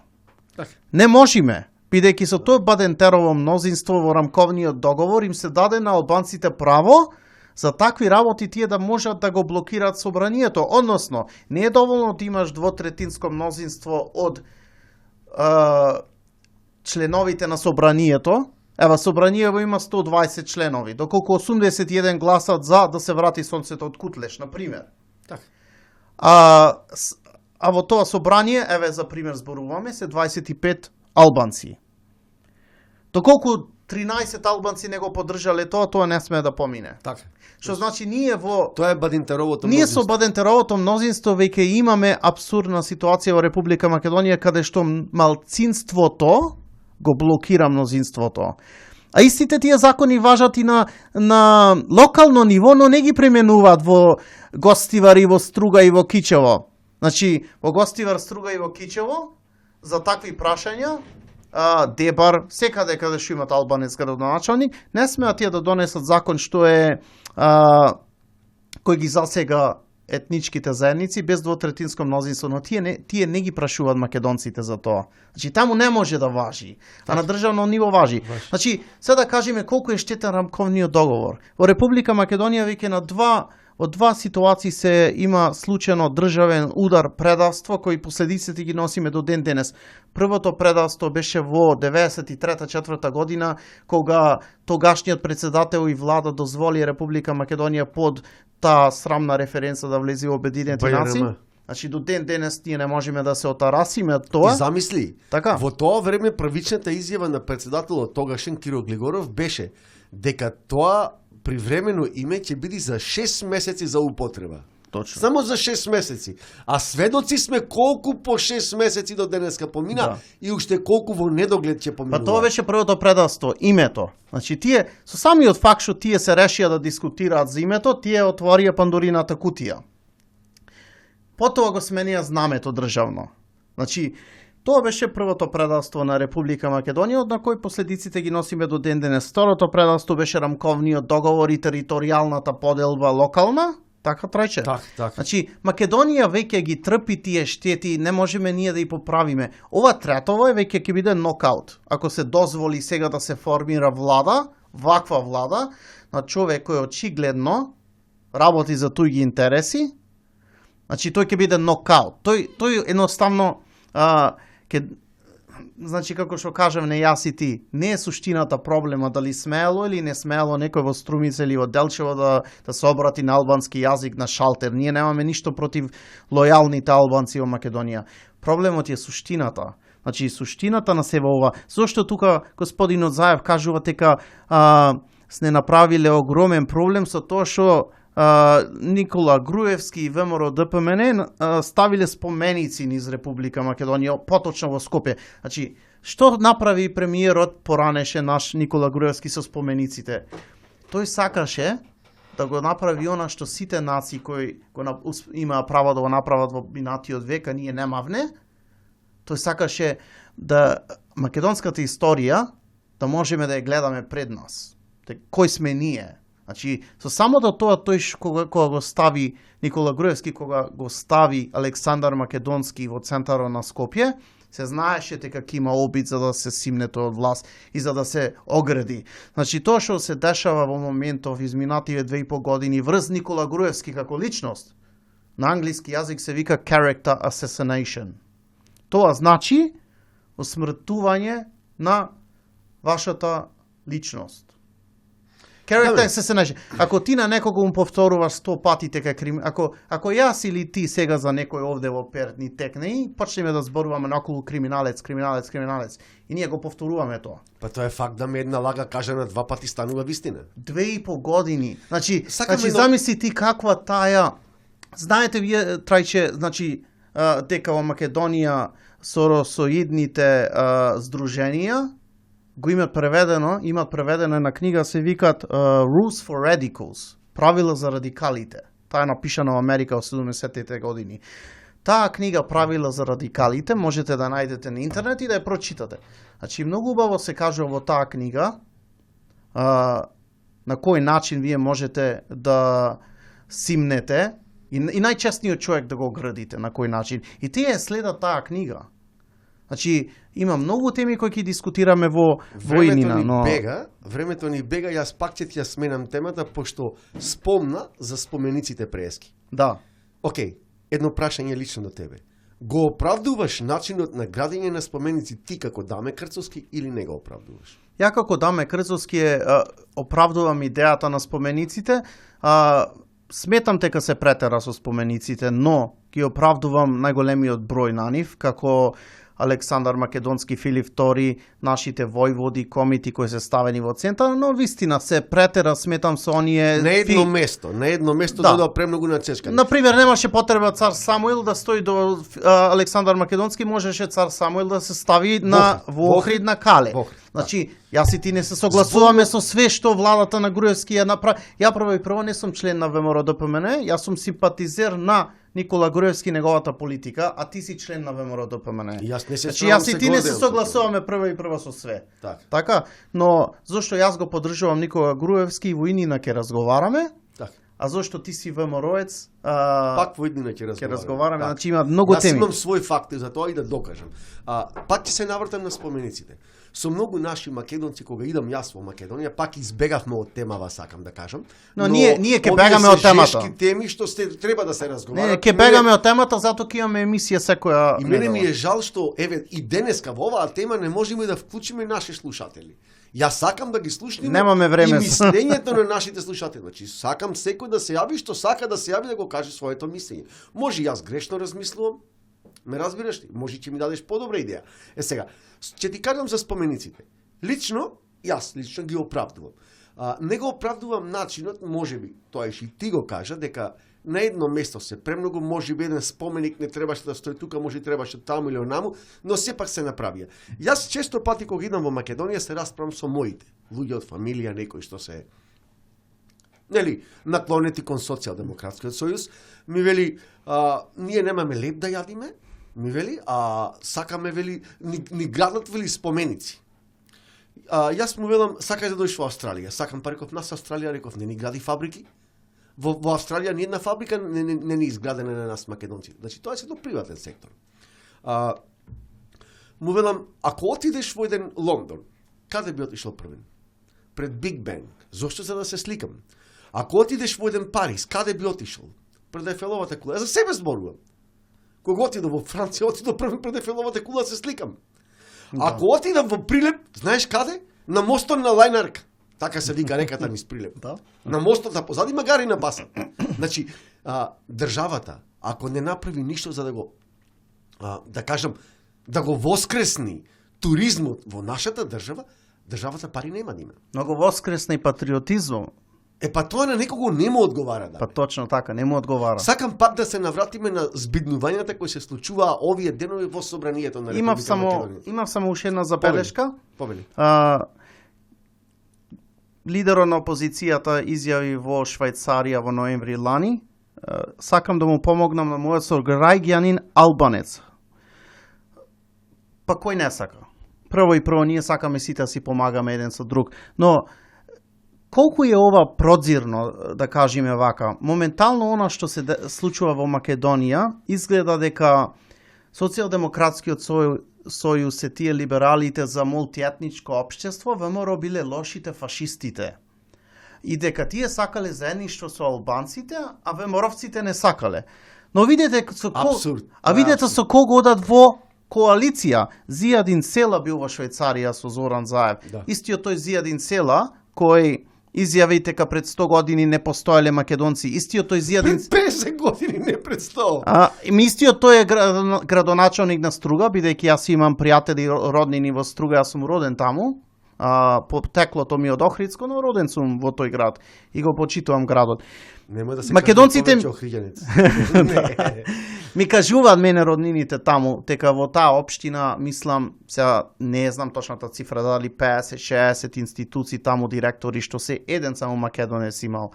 Не можеме, бидејќи со тоа Бадентерово мнозинство во Рамковниот договор им се даде на албанците право за такви работи тие да можат да го блокираат собранието. Односно, не е доволно да имаш двотретинско мнозинство од членовите на собранието. Ева, собраниево има 120 членови, доколку 81 гласат за да се врати сонцето од Кутлеш, например. А во тоа собрание, еве за пример зборуваме, се 25 албанци. Доколку 13 албанци не го поддржале тоа не сме да помине. Така. Што значи ние во Тоа е Бадентеровото ние мнозинство. со Бадентеровото мнозинство веќе имаме абсурдна ситуација во Република Македонија каде што малцинството го блокира мнозинството. А истите тие закони важат и на локално ниво, но не ги применуваат во Гостивар и во Струга и во Кичево. Значи, во Гостивар, Струга и во Кичево, за такви прашања, Дебар, секаде каде што имат албанец градоначалник, не смеат тие да донесат закон што е кој ги засега етничките заедници без двотретинско мнозинство, но тие не ги прашуваат македонците за тоа. Значи таму не може да важи, а на државно ниво важи. Значи, сега да кажеме колку е штетен Рамковниот договор. Во Република Македонија веќе во два ситуации се има случајно државен удар, предавство, кои последиците ги носиме до ден денес. Првото предавство беше во 93-4 година, кога тогашниот председател и влада дозволи Република Македонија под таа срамна референца да влезе во Обединените нации. Значи до ден денес ние не можеме да се отарасиме од тоа. И замисли, така? Во тоа време првичната изјава на председателот тогашен Киро Глигоров беше дека тоа привремено име ќе биде за 6 месеци за употреба. Точно. Само за 6 месеци. А сведоци сме колку по 6 месеци до денеска помина и уште колку во недоглед ќе поминува. Па тоа беше првото предавство, името. Значи тие со самиот факт што тие се решија да дискутираат за името, тие отворија Пандорината кутија. Потоа го сменија знамето државно. Значи тоа беше првото предавство на Република Македонија, од на кој последиците ги носиме до ден денес. Второто предавство беше Рамковниот договор и територијалната поделба локална. Така трајче. Так. Значи, Македонија веќе ги трпи тие штети, не можеме ние да ги поправиме. Ова третово е веќе ќе биде нокаут. Ако се дозволи сега да се формира влада, ваква влада, на човек кој очигледно работи за туѓи интереси, значи тој ќе биде нокаут. Тој едноставно значи како што кажем не јас и ти, не е суштината проблема дали смело или не смело некој во Струмица или во Делчево да се обрати на албански јазик на шалтер. Ние немаме ништо против лојалните албанци во Македонија. Проблемот е суштината. Значи суштината на себе ова. Зошто тука господинот Заев кажува дека сме направиле огромен проблем со тоа што Никола Груевски и ВМРО ДПМН ставиле споменици низ Република Македонија, поточно во Скопје. Значи, што направи премиерот поранеше наш Никола Груевски со спомениците? Тој сакаше да го направи она што сите нации кои имаа право да го направат во минатиот век, а ние немавне. Тој сакаше да македонската историја да можеме да ја гледаме пред нас. Кој сме ние? Значи, со самото тоа тој кога го стави Никола Груевски, кога го стави Александар Македонски во центарот на Скопје, се знаеше дека има обид за да се симне тоа од власт и за да се огради. Значи, тоа што се дешава во моментов изминативе 2,5 години врз Никола Груевски како личност, на англиски јазик се вика character assassination. Тоа значи осмртување на вашата личност. Character assassination. Ако ти на некого му повторуваш 100 пати дека ако јас или ти сега за некој овде во Перт ни текне и почнеме да зборуваме наколу криминалец и ние го повторуваме тоа. Па тоа е факт да ме една лага кажана 2 пати станува вистина. 2,5 години. Значи Сакаме замисли ти каква таа. Знаете вие Трајче, значи дека во Македонија соросоидните здруженија го имат преведено една книга се викат Rules for Radicals, правила за радикалите. Таа е напишана во Америка во 70-те години. Таа книга Правила за радикалите можете да најдете на интернет и да ја прочитате. Значи многу убаво се кажува во таа книга на кој начин вие можете да симнете и најчестниот човек да го градите, на кој начин. И тие следат таа книга. Значи, има многу теми кои ќе дискутираме во војнина, но времето ни бега, јас пак ќе ти ја сменам темата пошто спомна за спомениците прески. Да. Океј, едно прашање лично до тебе. Го оправдуваш начинот на градење на споменици ти како Даме Крцовски или не го оправдуваш? Ја како Даме Крцовски оправдувам идејата на спомениците. Сметам дека се претера со спомениците, но ги оправдувам најголемиот број на нив, како Александар Македонски, Филип II, нашите војводи, комити кои се ставени во центар, но вистина се претера, сметам со оние... На едно место да премногу нацечкани. Например, немаше потреба цар Самуил да стои до Александар Македонски, можеше цар Самуил да се стави во Охрид на Кале. Значи, јас и ти не се согласуваме со све што владата на Груевски ја направи. Ја прво не сум член на ВМРО ДПМН, јас сум симпатизер на Никола Груевски неговата политика, а ти си член на ВМРО ДПМН. Јас и ти не се согласуваме прво со све. Така, но зошто јас го поддржувам Никола Груевски и во иднина ќе разговараме, а зошто ти си ВМРО-ец, пак во иднина ќе разговараме. Значи има многу теми. Јас имам свој факти за тоа и да докажам. Пак ќе се навртам на спомениците. Со многу наши македонци кога идам јас во Македонија, пак избегавме од темава, сакам да кажам. Но ние ќе бегаме од темата. Овие теми што треба да се разговарат. Не, ќе бегаме од темата затоа ќе имаме емисија секоја. И мене ми е жал што и денеска во оваа тема не можеме да вклучиме наши слушатели. Јас сакам да ги слушнеме. Немаме време. И мислењето на нашите слушатели. Значи сакам секој да се јави што сака да се јави да го каже своето мислење. Може јас грешно размислувам. Ме разбираш ли? Може ќе ми дадеш подобра идеја. Сега, ќе ти кажам за спомениците. Лично ги оправдувам. Не го оправдувам начинот, можеби, тоа и ти го кажа, дека на едно место се премногу, можеби еден споменик не требаше да стои тука, може требаше таму или онаму, но сепак се направија. Јас често пати кога идам во Македонија се расправам со моите луѓе од фамилија, некои што се наклонети кон Социјалдемократскиот сојуз, ми вели, ние немаме леп да јадиме, ми вели, сакаме, вели, ни градат, вели, споменици. Јас му велам, сакај да дојдеш во Австралија. Сакам, па реков, нас Австралија, реков, не ни гради фабрики. Во Австралија ни една фабрика не ни изградена на нас македонци. Значи, тоа е сето приватен сектор. Му велам, ако отидеш во еден Лондон, каде би отишол првен? Пред Биг Бен. Зошто за да се сликам? Ако отидеш во еден Париз, каде би отишол? Пред Ефеловата кула. За себе зборувам. Кога отидов во Франција, отидов прв пред Ефеловата кула се сликам. Ако отидам во Прилеп, знаеш каде? На мостот на Лајнарка. Така се вика реката низ Прилеп. Да. На мостот на позади магари на басат. Значи, државата, ако не направи ништо за да го, да кажам, да го воскресни туризмот во нашата држава, државата пари нема да има. Многу воскресна и патриотизмот. Па тоа на некого не му одговара. Па точно така, не му одговара. Сакам пак да се навратиме на збиднувањата кои се случуваа овие денови во собранието на Република Македонија. Имав само уште една забелешка. Повели. Лидерот на опозицијата изјави во Швајцарија во ноември лани: сакам да му помогнам на мојот сограѓанин албанец. Па кој не сака? Прво и прво ние сакаме сите да си помагаме еден со друг, но колку е ова продзирно, да кажеме вака, моментално она што се случува во Македонија, изгледа дека социјалдемократскиот сојуз се тие либералите за мултиетничко општество, ВМРО биле лошите фашистите. И дека тие сакале заедништво со албанците, а ВМРО-вците не сакале. Но видете со видете со кого одат во коалиција. Зијадин Села бил во Швајцарија со Зоран Заев. Да. Истиот тој Зијадин Села кој изјави дека пред 100 години не постоеле македонци. Истиот тој Зијадин... Пред 50 години не пред 100. Истиот тој е градоначалник на Струга, бидејќи јас имам пријатели роднини во Струга, јас сум роден таму. Потеклото ми од Охридско, но роден сум во тој град и го почитувам градот. Нема да се македонците Охриѓанец. Ми кажуваат мене роднините таму, дека во таа општина, мислам, сега не знам точната цифра, дали 50-60 институции таму, директори, што се еден само македонец имал.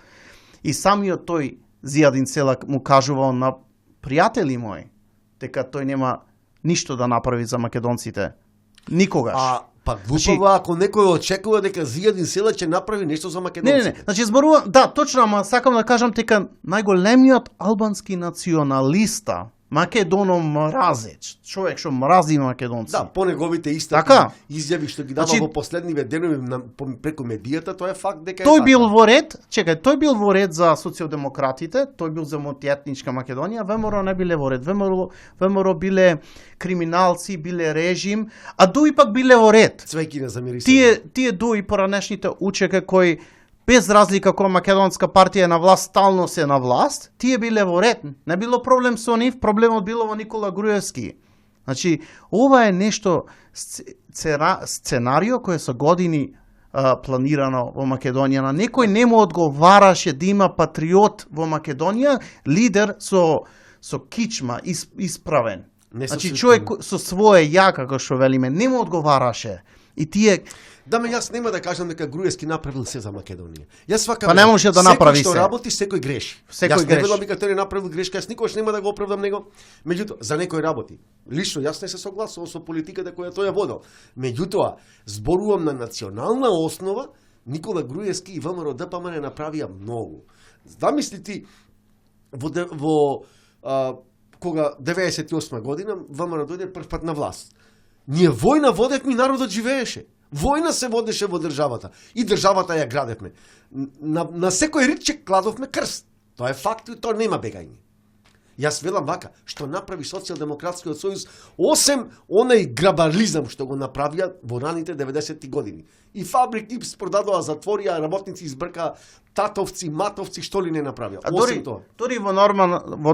И самиот тој Зијадин Села му кажувал на пријатели мои, дека тој нема ништо да направи за македонците. Никогаш. Па глупава ако некој очекува дека Зијадин Села ќе направи нешто за македонците. Не. Значи зборувам, да, точно, ама сакам да кажам дека најголемиот албански националиста, македономразеч, човек што мрази македонци. Да, по неговите изјави што ги дава во последниве денови преку медијата, тоа е факт дека тој бил во ред, тој бил во ред за социјалдемократите, тој бил за мултиетничка Македонија, ВМРО не биле во ред, ВМРО биле криминалци, биле режим, а дуи пак биле во ред. Цвеки не замирисе. Тие дуи поранешните учека кои без разлика која македонска партија е на власт, стално се на власт, тие биле во ред. Не било проблем со нив, проблемот било во Никола Груевски. Значи, ова е нешто сценарио кое со години планирано во Македонија. На некој не му одговараше да има патриот во Македонија, лидер со кичма, исправен. Значи, човек со свое ја, како што велиме, не му одговараше. И тие... Да, јас нема да кажам дека Груевски направил се за Македонија. Јас свакам. Па не може да направи се. Секој што работи, секој греши. Јас не велам дека тој не направил грешка, јас никогаш нема да го оправдам него. Меѓутоа, за некој работи. Лично јас не се согласувам со политиката која тој ја водел. Меѓутоа, зборувам на национална основа, Никола Груевски и ВМРО ДПМН направија многу. Замисли ти во кога 98 година ВМРО дојде прв пат на власт. Ние војна водевме, народот живееше. Војна се водеше во државата. И државата ја градевме. На секој ритче кладовме крст. Тоа е факт и тоа нема бегање. Јас велам вака, што направи Социјалдемократскиот сојуз, осем онај грабарлизам што го направија во раните 90-ти години. И фабрики продадоа, затворија, работници избркаа, татовци, матовци, што ли не направија. Осем тоа. Дури во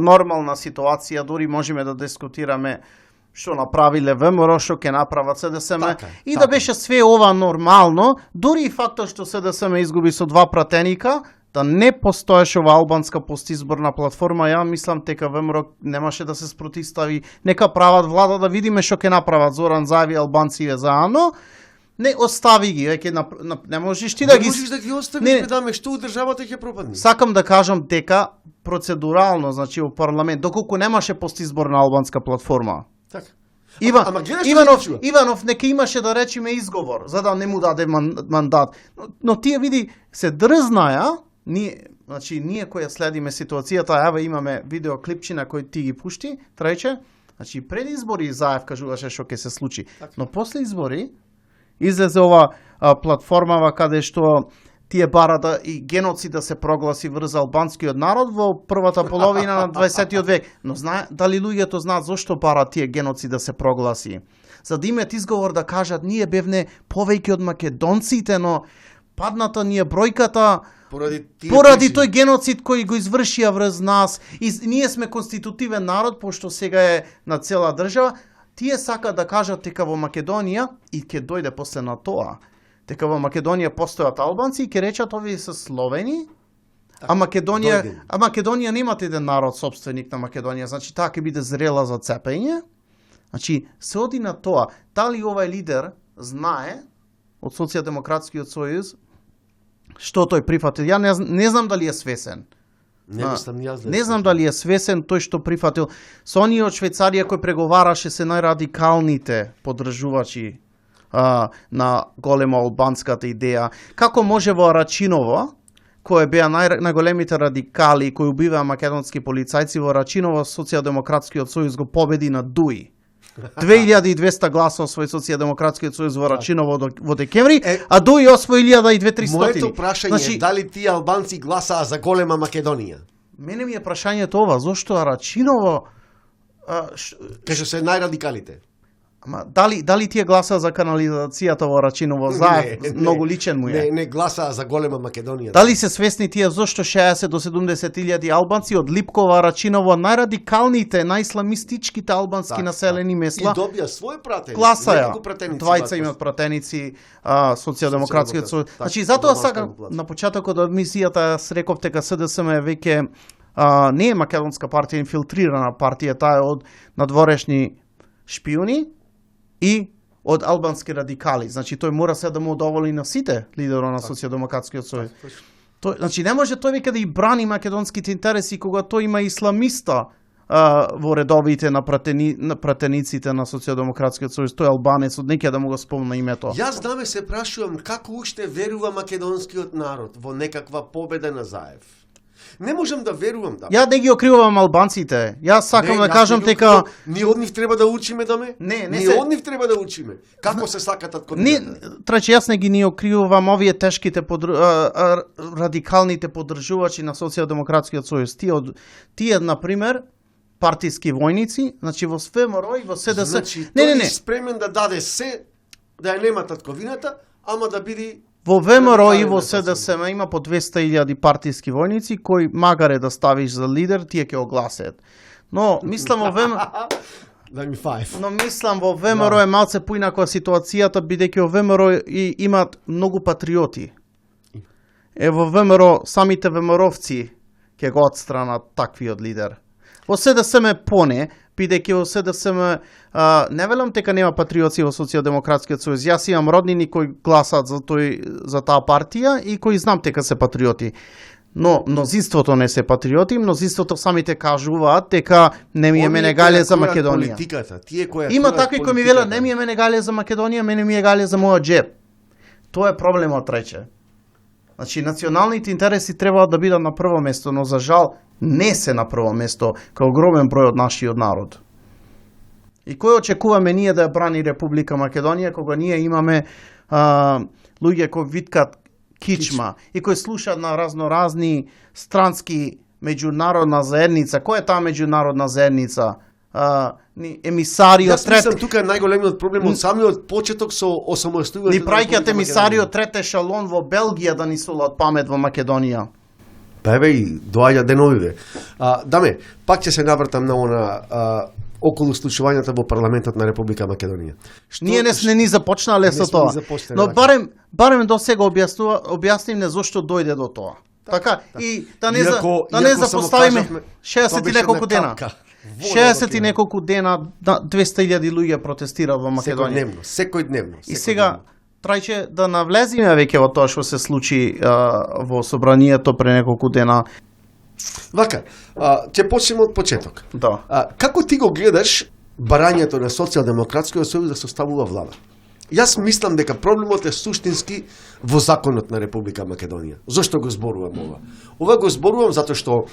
нормална ситуација, дури можеме да дискутираме што направиле ВМРО, што ќе направат СДСМ, и да беше све ова нормално, дури и фактот што СДСМ изгуби со 2 пратеника, да не постоеше ова албанска постизборна платформа, ја мислам дека ВМРО немаше да се спротивстави, нека прават влада да видиме што ќе направат Зоран Заев и албанците заедно. Не, остави ги, не можеш ти да ги... Не можеш да ги оставиш, даме, што државата ќе пропадне. Сакам да кажам дека процедурално, значи во парламент, доколку немаше постизборна албанска платформа, така. Иванов нека имаше да речеме изговор, за да не му даде мандат. Но тие види се дрзнаја, ние кои следиме ситуацијата, еве имаме видеоклипчина кој ти ги пушти, Трајче, значи пред избори Заев кажуваше што ќе се случи. Но после избори излезе ова платформава каде што тие бара и геноцид да се прогласи врз албанскиот народ во првата половина на 20 век. Но дали луѓето знаат зошто бара тие геноцид да се прогласи? За да имат изговор да кажат ние бевне повеќе од македонците, но падната ни е бројката поради тој геноцид кој го извршија врз нас и ние сме конститутивен народ, пошто сега е на цела држава. Тие сакаат да кажат дека во Македонија, и ќе дојде после на тоа, дека во Македонија постојат албанци и ќе речат овие се словени, а Македонија немате еден народ собственик на Македонија, значи таа ќе биде зрела за цепење. Значи, се оди на тоа, дали овај лидер знае од Социјалдемократскиот сојуз што тој прифатил. Ја не знам дали е свесен. Не знам дали е свесен тој што прифатил. Со оние од Швајцарија кој преговараше се најрадикалните поддржувачи на голема албанската идеја. Како може во Рачиново, кои беа најголемите радикали кои убиваа македонски полицајци, во Рачиново Социјалдемократскиот сојуз го победи на Дуи. 2200 гласа освои Социјалдемократскиот сојуз во Рачиново во декември, а Дуи освои 1300. Моето прашање е дали тие албанци гласаа за голема Македонија? Мене ми е прашањето ова, зошто Рачиново Кај се најрадикалите? Ама дали тие гласаа за канализацијата во Рачиново? Многу личен му е. Не гласаа за голема Македонија. Дали се свесни тие зошто 60 до 70.000 албанци од Липкова, Рачиново, најрадикалните, најисламистичките албански населени места? И добија свој пратеници. Гласаја. Двајца имат пратеници, Социјалдемократскиот сојуз. Значи затоа сакам на почетокот од мисијата реков дека СДСМ е веќе не е македонска партија, инфилтрирана партија, таа е од надворешни шпиони и од албански радикали. Значи тој мора се да му удоволи на сите лидери на Социјалдемократскиот сојуз. Значи не може тој веќе да и брани македонските интереси кога тој има исламиста во редовите на пратениците на Социјалдемократскиот сојуз. Тој албанец, од некоја да му го спомна името. Јас даме се прашувам како уште верува македонскиот народ во некаква победа на Заев. Не можам да верувам да. Ја не ги окривувам албанците. Јас сакам да кажам дека ние од нив треба да учиме даме? Ние од нив треба да учиме. Како се сакатат кон нив? Траче јас не ги окривувам овие тешките радикалните поддржувачи на Социјалдемократскиот сојуз. Тие на пример партиски војници, значи во СВМРО и во СДС. Значи, тој спремен да даде се да ја нема татковината, ама да биде. Во ВМРО и во СДСМ има по 200.000 партиски војници кои магаре да ставиш за лидер, тие ќе огласеат. Но мислам во ВМРО е малце поинаква ситуацијата, бидејќи во ВМРО имаат многу патриоти. Во ВМРО самите ВМРО-вци ќе го отстранат таквиот лидер. Во СДСМ поне, бидејќи во СДСМ не велам дека нема патриоти во Социјалдемократскиот сојуз. Јас имам роднини кои гласаат за таа партија и кои знам дека се патриоти. Но мнозинството не се патриоти, мнозинството самите кажуваат дека не ми е мене гале за Македонија. Има такви кои ми велат не ми е мене гале за Македонија, мене ми е гале за мојот џеб. Тоа е проблемот, рече. Значи националните интереси треба да бидат на прво место, но за жал не се на прво место кај огромен број од нашиот народ. И кој очекуваме ние да ја брани Република Македонија кога ние имаме луѓе кои виткат кичма и кои слушаат на разноразни странски меѓународна заедница. Која е таа меѓународна заедница? Емисари од трет. Јас мислам тука е најголемиот проблем од самиот почеток со осамостојувањето. Ни праќаат емисари од трет ешалон во Белгија да ни солат памет во Македонија. Па еве и доаѓа деновиве. Даме, пак ќе се навртам на она околу случувањата во парламентот на Република Македонија. Ние не ни започнале со тоа. Но барем до сега објасним зошто дојде до тоа. Така, и да не запоставиме 60 и неколку дена. 60 и неколку дена 200.000 луѓе протестираат во Македонија. Секој дневно. И сега трајче да навлезиме веќе во тоа што се случи во собранието пре неколку дена. Вака, ќе почнеме од почеток. Да. Како ти го гледаш барањето на Социјалдемократскиот сојуз да составува влада? Јас мислам дека проблемот е суштински во законот на Република Македонија. Зошто го зборувам ова? Ова го зборувам затоа што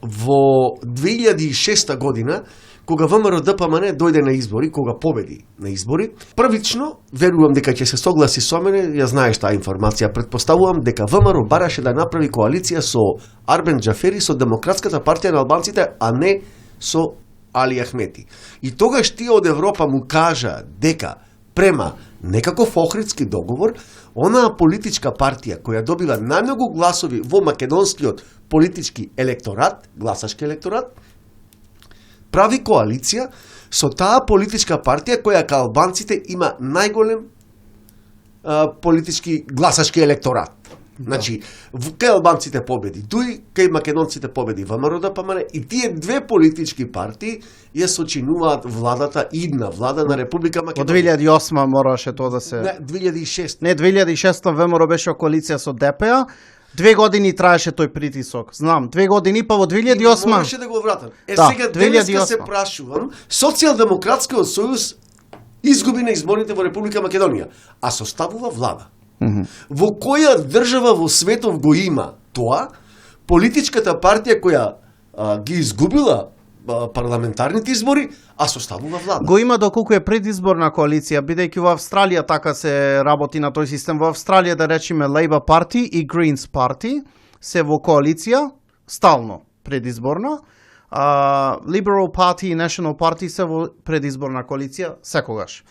во 2006 година, кога ВМРО ДПМН дојде на избори, кога победи на избори, првично, верувам дека ќе се согласи со мене, ја знаеш таа информација, предпоставувам дека ВМРО бараше да направи коалиција со Арбен Џафери, со Демократската партија на албанците, а не со Али Ахмети. И тогаш тие од Европа му кажа дека према некаков Охридски договор, онаа политичка партија која добила најмногу гласови во македонскиот политички електорат, гласашки електорат, прави коалиција со таа политичка партија која кај албанците има најголем политички гласашки електорат. Значи, кај албанците победи ДУИ, кај македонците победи ВМРО ДПМН, и тие две политички партии ја сочинуваат владата, идна влада на Република Македонија. Во 2008 мораше тоа да се... Не, 2006. Не, 2006 ВМРО беше во коалиција со ДПА. 2 години траеше тој притисок. Знам, 2 години, па во 2008... Мораше да го вратам. Да, Сега денеска 2008. се прашувам, Социјалдемократскиот сојуз изгуби на изборите во Република Македонија, а составува влада. Во која држава во светов го има тоа, политичката партија која ги изгубила парламентарните избори, а составува влада? Го има доколку е предизборна коалиција, бидејќи во Австралија така се работи на тој систем. Во Австралија, да речеме, Labour Party и Greens Party се во коалиција, стално предизборна, Liberal Party и National Party се во предизборна коалиција секогаш.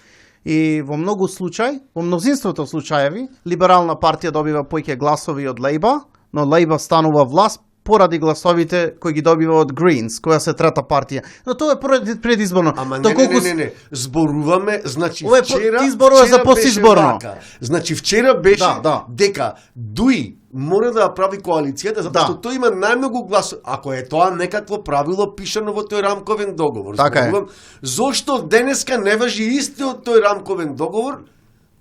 И во многу случаи, во мнозинството случаеви, либерална партија добива поиќе гласови од Лейба, но Лейба станува власт поради гласовите кои ги добива од Greens, која се трета партија. Но тоа е предизборно. Ама не. Зборуваме, значи Ова е вчера изборува за постизборно. Значи вчера беше Да. дека ДУИ мора да прави коалицијата, затоа што тој има најмногу гласови. Ако е тоа некакво правило пишано во тој рамковен договор, така зборувам, зошто денеска не важи истиот тој рамковен договор,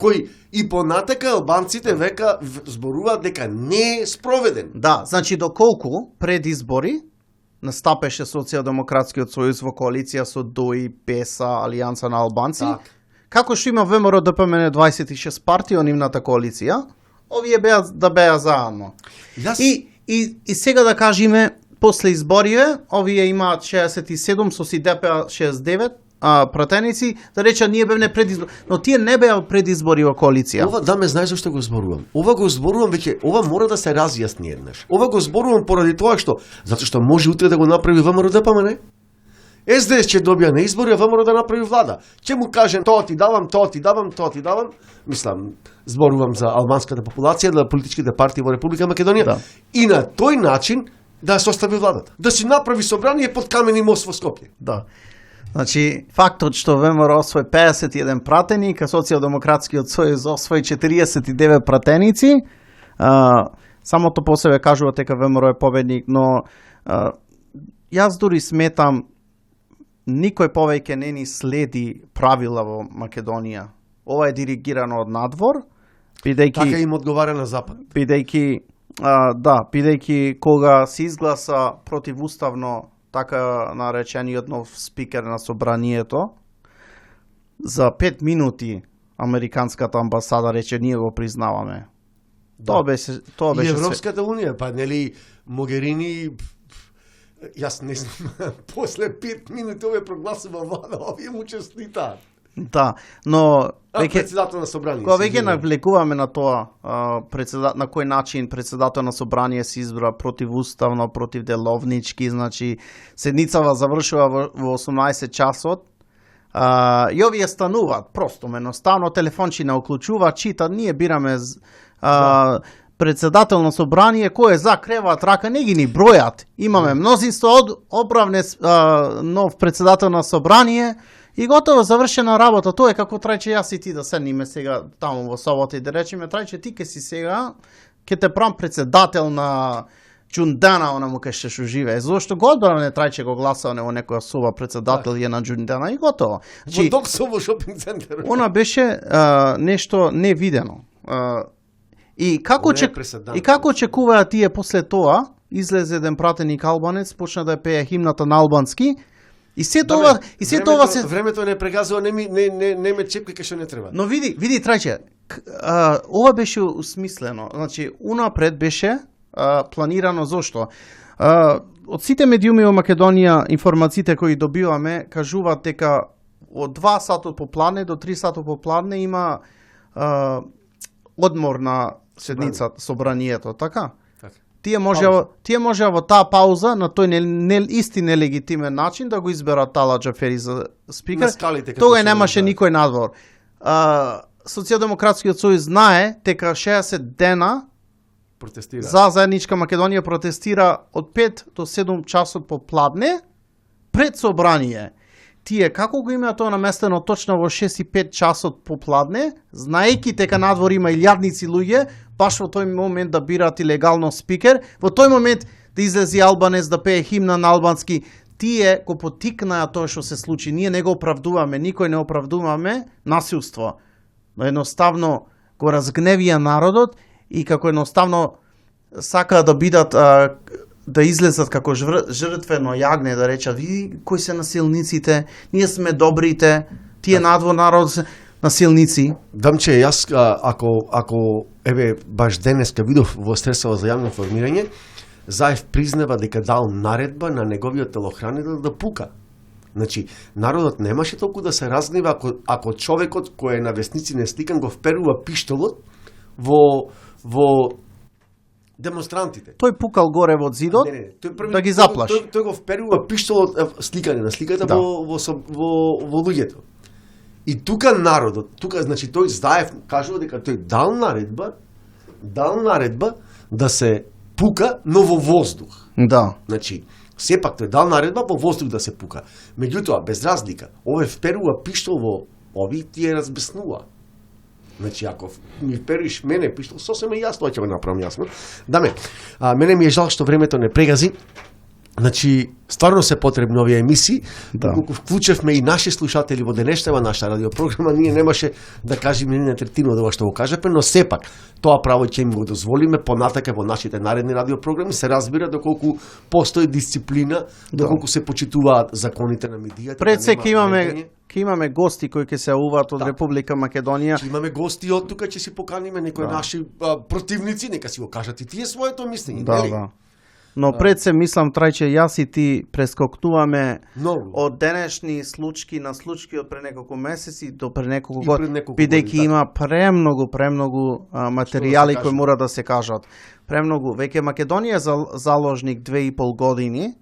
кој и понатака албанците века зборуваат дека не е спроведен. Да, значи доколку пред избори настапеше Социјалдемократскиот сојуз во коалиција со ДУИ, ПЕСА, Алијанса на албанци, Так. како што има ВМРО ДПМН 26 партии во нивната коалиција, овие беа заедно. И сега да кажеме, после изборите, овие имаат 67, со СИДП 69, пратеници, да реча ние бевме предизбори, но тие не беа предизбори во коалиција. Ова да ме знаеш зашто го зборувам. Ова го зборувам веќе, ова мора да се разјасни еднаш. Ова го зборувам поради тоа што затоа што може утре да го направи ВМРО ДПМН. СДС ќе добија на избори, а ВМРО да направи влада. Ќе му кажем тоа ти давам, тоа ти давам, тоа ти давам. Мислам, зборувам за албанската популација, за политичките партии во Република Македонија. Да. И на тој начин да состави владата. Да си направи собрание под камени мост во Скопје. Да. Значи, фактот што ВМРО освои 51 пратеник, а Социјалдемократскиот сојуз освои 49 пратеници, самото по себе кажува дека ВМРО е победник, но јас дури сметам никој повеќе не ни следи правила во Македонија. Ова е диригирано од надвор, бидејќи Така им одговара на Запад. Бидејќи кога се изгласа противуставно така наречениот нов спикер на собранието, за 5 минути американската амбасада рече ние го признаваме. Да. Тоа беше И Европската унија, па нели Могерини, јас не знам, после 5 минути овие прогласува влада, овие му честитаат. Да, но председател на собрание. Кога веќе навлекуваме на тоа, на кој начин председател на собрание се избра противуставно, противделовнички, значи седницава завршува во 18 часот, и овие стануваат, просто едноставно телефончи не уклучува, чита, ние бираме председател на собрание, кој е за креват рака, не ги ни бројат. Имаме мнозинство одбравне нов председател на собрание, и готово завршена работа. Тоа е како Трајче јас и ти да седниме сега таму во собота и да речеме Трајче ти ке си сега ке те прам председател на Џундана, она му ке ще живее. Зошто го одбране Трајче го гласане во некоја соба председател е на Џундана и готово. Во Доксово шопинг центар. Она беше нешто невидено. И како очекуваат тие после тоа, излезе еден пратеник албанец, почна да пее химната на албански. И се тоа се времето не прегазува, не ме чепка кај што не треба. Но види Трајче, ова беше усмислено. Значи, унапред беше планирано зошто? од сите медиуми во Македонија, информациите кои добиваме кажуваат дека од 2 сатот попладне до 3 сатот попладне има одмор на седница собранието, така? Тие може во таа пауза на тој исти нелегитимен начин да го изберат Тала Џафери за спикер. Тога немаше никој надвор. Социјалдемократскиот сојуз знае дека 60 дена протестира. За заедничка Македонија протестира од 5 до 7 часот попладне пред собрание. Тие како го имаат тоа наместено точно во 6 и 5 часот попладне, знаејќи дека надвор има илјадници луѓе, баш во тој момент да бираат илегално спикер, во тој момент да излези албанец да пее химна на албански, тие го потикнаа тоа што се случи. Ние не го оправдуваме, никој не оправдуваме насилство. Но едноставно го разгневија народот и како едноставно сакаа да бидат да излезат како жртвено јагне, да речат, види кои се насилниците, ние сме добрите, тие надвор народ се насилници. Дамче, јас ако еве баш денеска видов во средства за јавно информирање, Заев признава дека дал наредба на неговиот телохранител да пука. Значи, народот немаше толку да се разгнева ако човекот кој е на весници не сликан го вперува пиштолот во демонстрантите. Тој пукал горе во зидот да ги заплаши. Тој го вперува пиштолот сликане на сликата во луѓето. И тука народот, значи тој Заев кажува дека тој дал наредба да се пука, но во воздух. Да. Значи, сепак тој дал наредба во воздух да се пука. Меѓутоа, без разлика, овој вперува пиштол во ови, тие разбеснува. Значи, ако ми впериш мене пиштол, сосема јасно, ќе го направам јасно. Мене ми е жал што времето не прегази. Значи, стварно се потребни овие емисии, доколку вклучевме и наши слушатели во денешната наша радиопрограма, ние немаше да кажеме ни третина од ова што го кажеме, но сепак тоа право ќе им го дозволиме понатака во нашите наредни радиопрограми, се разбира доколку постои дисциплина, доколку се почитуваат законите на медијата. Пред се ќе имаме гости кои ќе се јавуваат од Република Македонија. Ќе имаме гости од тука, ќе си поканиме некои наши противници, нека си го кажат и тие своето мислење, нели? Но пред се мислам, Трајче, јас и ти прескокнуваме од денешни случки на случки од пред неколку месеци до пред неколку години, бидејќи има премногу материјали кои мора да се кажат. Премногу. Веќе Македонија е заложник 2,5 години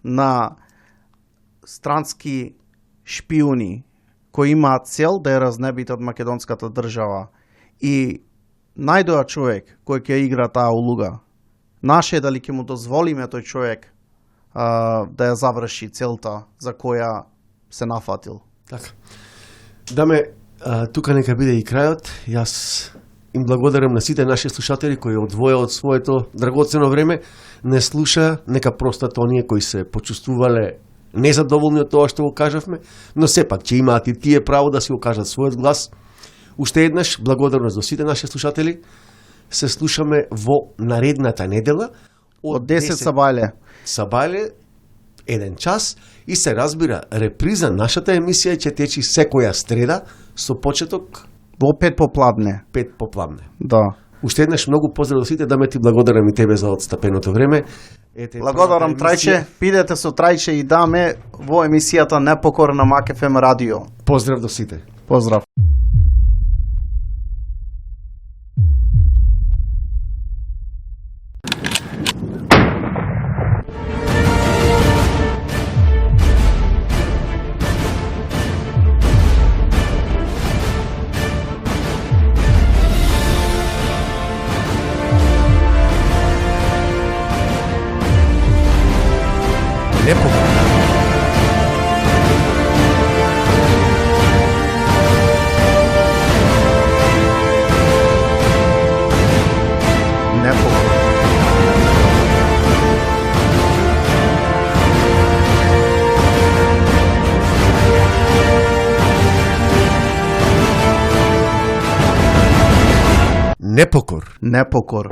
на странски шпиуни кои имаат цел да ја разнебитат македонската држава. И најдоа човек кој ќе игра таа улога. Наше е дали ќе му дозволиме тој човек да ја заврши целта за која се нафатил. Така. Даме, тука нека биде и крајот. Јас им благодарам на сите наши слушатели кои одвоја од своето драгоцено време, не слуша, нека простат оние кои се почувствувале незадоволни од тоа што го кажавме, но сепак ќе имаат и тие право да си го кажат својот глас. Уште еднаш благодарност до сите наши слушатели. Се слушаме во наредната недела од 10 сабајле 1 час и се разбира реприза нашата емисија ќе течи секоја среда со почеток во 5 попладне. 5 попладне. Да. Уште еднаш многу поздрав до сите, да ме ти благодарам и тебе за одстапеното време. Благодарам Трајче, бидете со Трајче и Даме во емисијата Непокорна Мак ФМ радио. Поздрав до сите. Поздрав. Непокор. Непокор.